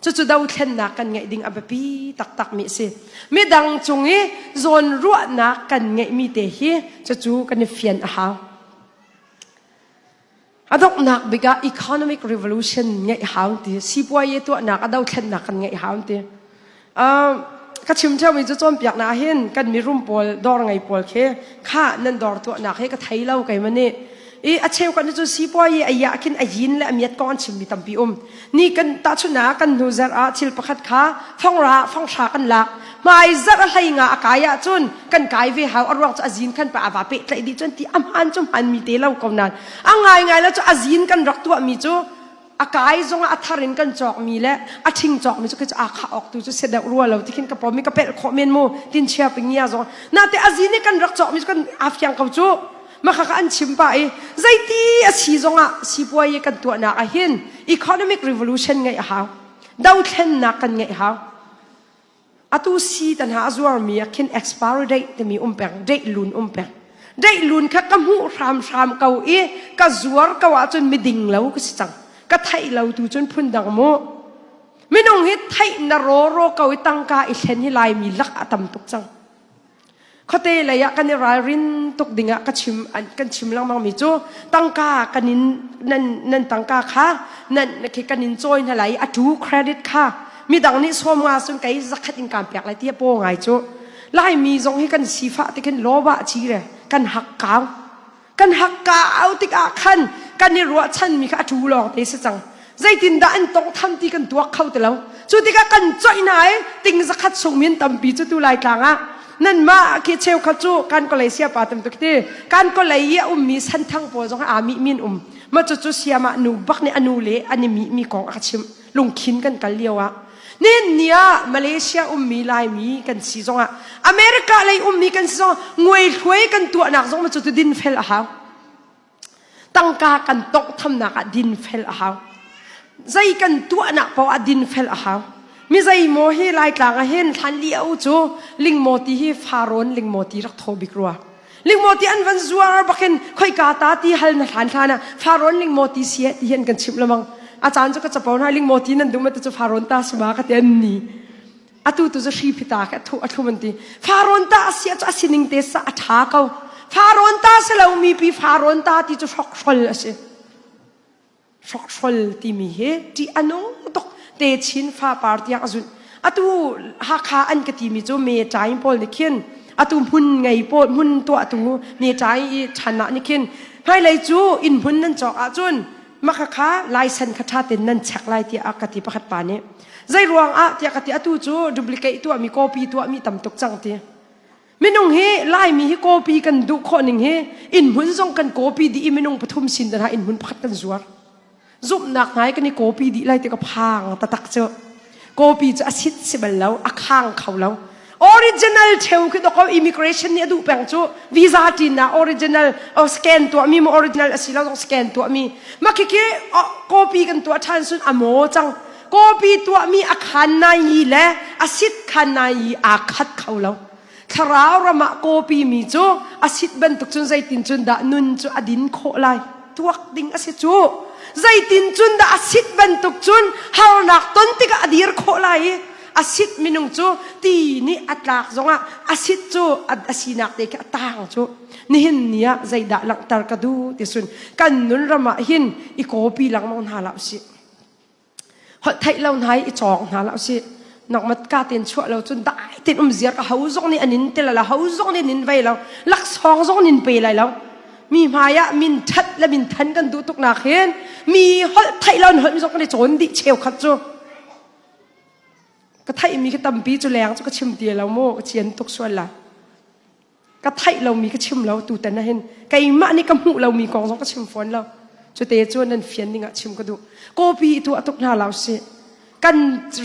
Cucu dothlennak kan ngeih ding a biapi taktakmi a si. Midang cung i zawnruahnak kan ngeihmi te hi cucu kan i fian a hau. A donghnak bik ah economic revolution ngeih hau ti sipuaye tuahnak a dothlennak kan ngeih hau ti. Ka chim ṭheumi cu cawnpiaknak ah hin kan mirum pawl dawr ngei pawl khi kha nan dawr tuahnak hi ka thei lo keimah nih. I a cheu kan cu sipuaye a yah khin a yin le a miat kong an chimmi tampi um. Ni kan tahchunhnak kan hnu zarh ah thil pakhat kha fongra fonghra kan lak. Hmai zarh a hlei nga a kai ahcun kan kai ve hau a ruang cu a zin khan pa a va pehtlaih dih cun ti a hmaan cu hmaan mi te lo ko nain a ngaingai lo cu a zin kan rak tuahmi cu a kai zongah a thar in kan cawkmi le a ṭhing cawkmi cu khi cu aa khah awk tu cu si deuh rua lo ti khin ka pom i ka pelh khawh men mu tin chia pingia zong nate a zin i kan rak cawkmi cu kan aa fiang ko cu maka ka an chim pa i zeiti a si zongah sipuai kan tuahnak ah hin economic revolution ngeih a hau dothlennak kan ngeih hau Atu si tan ha a zuarmi ah khin expiry date timi um peng, date lun um peng. Date lun kha ka hmuh hramhram ko i ka zuar ko ahcun miding lo ka si cang. Ka theih lo tu cun phundang mu. Minung hi theih na rawraw ko i tangka i thlen hi Laimi lak a tam tuk cang. Khuate lei ah kan i ralrin tuk ding ah ka chim kan chim lengmang mi cu tangka kan in nan nan tangka kha nan khi kan in cawi hna lai a tu credit kha midang nih sawm nga sun kei zakhat in kan pek lai ti po ngai cu Laimi zong hi kan sifah ti khin lawba chi re kan hak kau Kan hakkau tikah khan kan i ruahchanmi kha a ṭu lawng te si cang. Zeitindah an tawnghtham ti kan tuak kho ti lo. Cu tikah kan coih hna i ting zakhat chung min tampi cu tu Laitlang ah nanmah khi cheukhat cu kan kolei siapa tam tuk ti kan kolei i a ummi santhang pawl zong aa mih min um ma cucu siamah nu bak nih a nu le an i mih mi kong a ka chimh lungkhin kan kal lio ah Nihin ni ah Malaysia ummi Laimi kan si zongah America lei ummi kan si zongah nguaihluai kan tuahnak zong cu dinfel a hau. Tangka kan tonghthamnak ah dinfel a hau. Zei kan tuahnak paoh ah dinfel a hau. Mi zei maw hi Laitlang ah hin hlan lio cu lingmaw ti hi farawn lingmaw ti rak thaw bik rua. Lingmaw ti an van zuar bakin khoika ta ti hal na hlan hlan ah Farawn lingmaw ti si ti hian kan chimh lamang. A caan cu ka capo hna lingmaw ti nan duh ti cu Farawn ta si ma ka ti an ni. Atu tu cu hri phita ka thu a thlum an ti. Farawn ta a si cu a sining te sa a tha ko. Farawn ta si lo mi pi Farawn ta ti cu hrokhrol a si. Hrokhrol timi hi ṭih a nung tuk techin fapar tiang a zunh. Atu Hakha an ka timi cu me ṭaing pawl nih khin atu hmun ngei pawl hmun tuahtu me ṭaing i ṭhan ah nih khin hmailei cu inn hmun nan cawk ahcun maka kha laisen kha ṭha tein nan check lai tiah a ka ti pakhat pa nih. Zei ruang ah tiah ka ti atu cu duplicate tuahmi copy tuahmi tam tuk cang ti. Minung hi Laimi hi kawpi kan duh khawh ning hi inn hmun zong kan kawpi dih i minung pathum sin dan ah inn hmun pakhat kan zuar. Zumhnak hna kan i kawpi dih lai ti ka phang tatak cu. Kawpi cu a sit si bal lo, a khang kho lo. Original theu khi doko immigration nih a duh peng cu visa tin ah original o scan tuah mi mo original a si lo zong scan tuah mi ma khi khi copy kan tuah than sun a mo cang copy tuah mi a khan nai yi le a sit khan nai yi aa khat kho lo Thlarau ram ah kawpi mi cu a sit bantuk cun zeitin cun dah nun cu a din khawh lai? tuak ding a si cu. Zeitin cun dah a sit bantuk cun harnak ton tikah a dir khawh lai i a sit minung cu ti nih a tlak zongah a sit cu a sinak te khi a tang cu. Nihin ni ah zeidah langhter ka duh ti sun kan nun ram ah hin i kawpi lengmang hna hlah usih. Holh theih lo hna i i cawng hna hlah usih. Nangmat ka ten chuah lo cun dai ten um ziar ka ho zong nih an in tel la ho zong nih nin vei lo laksawng zong nin pe lai lo. Mi hmai ah min that le min than kan duh tuk nak hin mi holh theih lo holh mi zong kan i cawn dih cheukhat cu. Ka theih mi ka tampi cu leng cu ka chim ti lo mu ka cian tuk sual la. Ka theih lomi ka chim lo tutan ah hin keimah nih ka hmuh lomi kong zong ka chim fawn lo. Cute cu nan fian ding ah chim ka duh. Kawpi i tuah tuk hna lo sih. Kan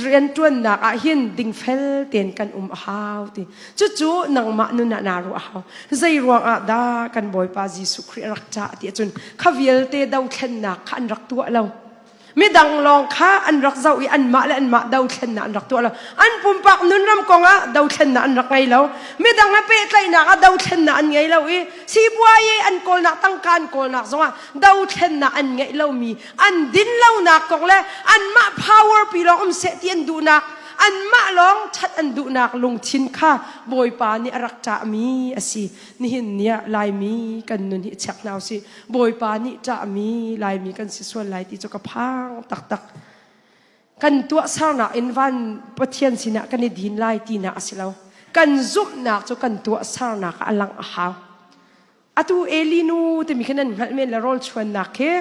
rianṭuannak ah hin dingfel tein kan um a hau ti. Cucu nangmah nun ah naa ruah a hau. Zei ruang ah dah kan Bawipa Jesuh Khrih a rak cah ti ahcun kha vialte dothlennak kha an rak tuah lo. Midang lawng kha an rak zoh i anmah le anmah dothlennak an rak tuah lo. An pumpak nunram kong ah dothlennak an rak ngei lo. Midang he pehtlaihnak ah dothlennak an ngei lo i sipuayi an kawlnak tangka an kawlnak zongah dothlennak an ngeih lomi an din lonak kong le anmah power pi lawng um seh ti an duhnak anmah lawng ṭhat an duhnak lungthin kha Bawipa nih a rak ṭahmi a si. Nihin ni ah Laimi kan nun hi check hna usih. Bawipa nih ṭahmi Laimi kan si sual lai ti cu ka phang taktak. Kan tuahsernak in van Pathian sinah kan i din lai tinak a si lo. Kan zumhnak cu kan tuahsernak ah a langh a hau. Atu Eli nu timi khi nan hngalh men le rawl chuannak khi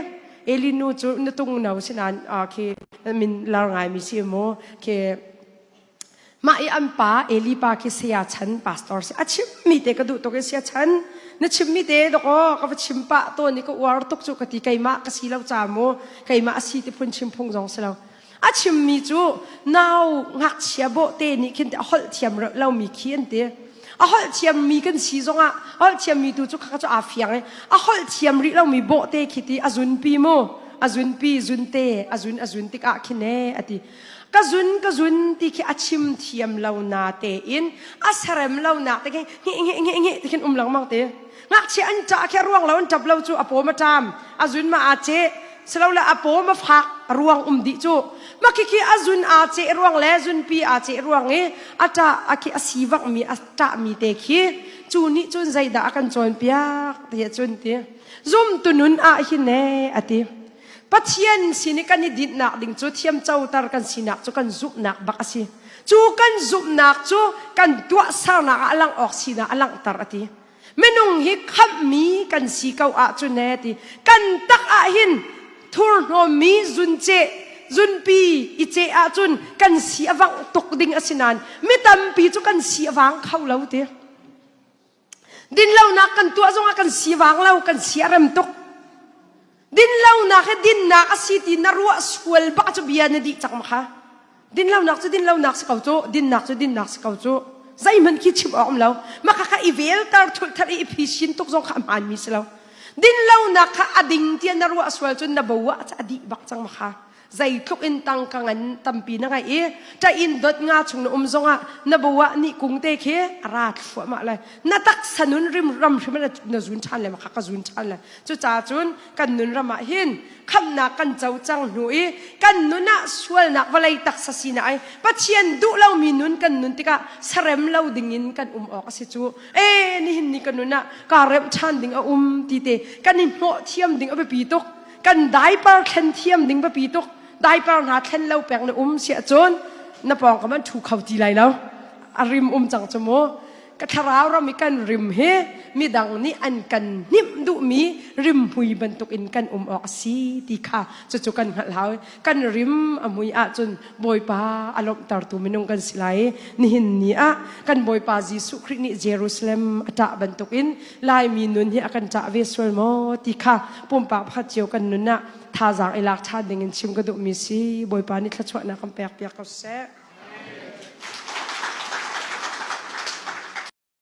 Eli nu cu nutung no si nain khi min lar ngaimi si mu khi Mah i an pa Eli pa khi saya chan pastor si. A chimmi te ka duh tuk i saya chan na chimmi te dok aw ka va chim pah tawn i ka uar tuk cu ka ti keimah ka si lo ca mu keimah a si ti phun chim phung zong si lo. A chimmi cu nau ngakchia bawh te nih khin a holh thiam lomi khi an ti. A holh thiammi kan si zongah a holh thiammi tu cu kha cu aa fiang i a holh thiam rih lomi bawh te khi ti a zunpi mu a zunpi zunte a zun a zun tikah khin ee a ti. Ka zun ka zun ti khi a chim thiam lo na tein a serem lo nak te khi nge nge nge nge ti khin um lengmang te. Ngakchia an ṭah khi a ruang lo an ṭap lo cu a pawm a ṭam a zun ma aa ceh silole a pawm a fak a ruang um dih cu. Mah khi khi a zun aa ceh ruang le zunpi aa ceh ruang i a ṭah a khi a sivak mi a ṭah mi te khi cu nih cun zeidah a kan cawnpiak ti ahcun ti zumtu nun ah hin ee a ti. Pathian sin i kan i dinhnak ding cu thiamcoter kan sinak cu kan zumhnak bak a si. Cu kan zumhnak cu kan tuahsernak ah a langh awk sinak a langhter a ti. Minung hi khamhmi kan si ko ahcun ee ti. Kan tak ah hin thurhnawmmi zunceh zunpi i ceh ahcun kan si a vangh tuk ding a si nain mi tampi cu kan si a vang kho lo ti. Dinlonak kan tuah zongah kan sivang lo, kan si a rem tuk. Dinlonak hi dinnak a si ti na ruah sual bak cu bia na dih cang ma kha. Dinlonak cu dinlonak si ko cu, dinnak cu dinnak si ko cu. Zeihmanh khi chim awk um lo. Mah kha kha i velter thulh i i phisin tuk zong kha a hmaanmi si lo. Dinlonak kha a ding tiah na ruah sual cun na bo ah a dih bak cang ma kha. Zeitluk in tangka ngan tampi na ngeih i ṭah-inn dot nga chung na um zongah na bo ah ni kung te khi a ra thluahmah lai. Na taksa nun rim ram hrim na zun ṭhan le maka ka zun ṭhan lai. Cucaah cun kan nun ram ah hin khamhnak kan co cang hnu i kan nun ah sualnak vawlei taksa sinak ai Pathian duh lomi nun kan nun tikah sarem lo dingin kan um awk a si cu. E nihin ni kan nun ah kaa remh ṭhan ding a um ti te kan i hnawh thiam ding a biapi tuk. Kan diaper thlen thiam ding biapi tuk. Diaper hna thlen lo peng na um si ahcun na pawngkam an ṭhu kho ti lai lo. A rim um cang cu mu. Ka thlarau ram i kan rim hi midang nih an kan hnimh duhmi rimhmui bantuk in kan um awk a si ti kha cucu kan hngalh hau. Kan rim a mui ahcun Bawipa a lawmhtertu minung kan si lai. Nihin ni ah kan Bawipa Jesuh Khrih nih Jerusalem a ṭah bantukin Laimi nun hi a kan ṭah ve sual maw ti kha pumpak pakhat cio kan nun ah thazaang i lak ṭhan ding in chim ka duhmi si. Bawipa nih thluachuahnak kan pek piak ko seh.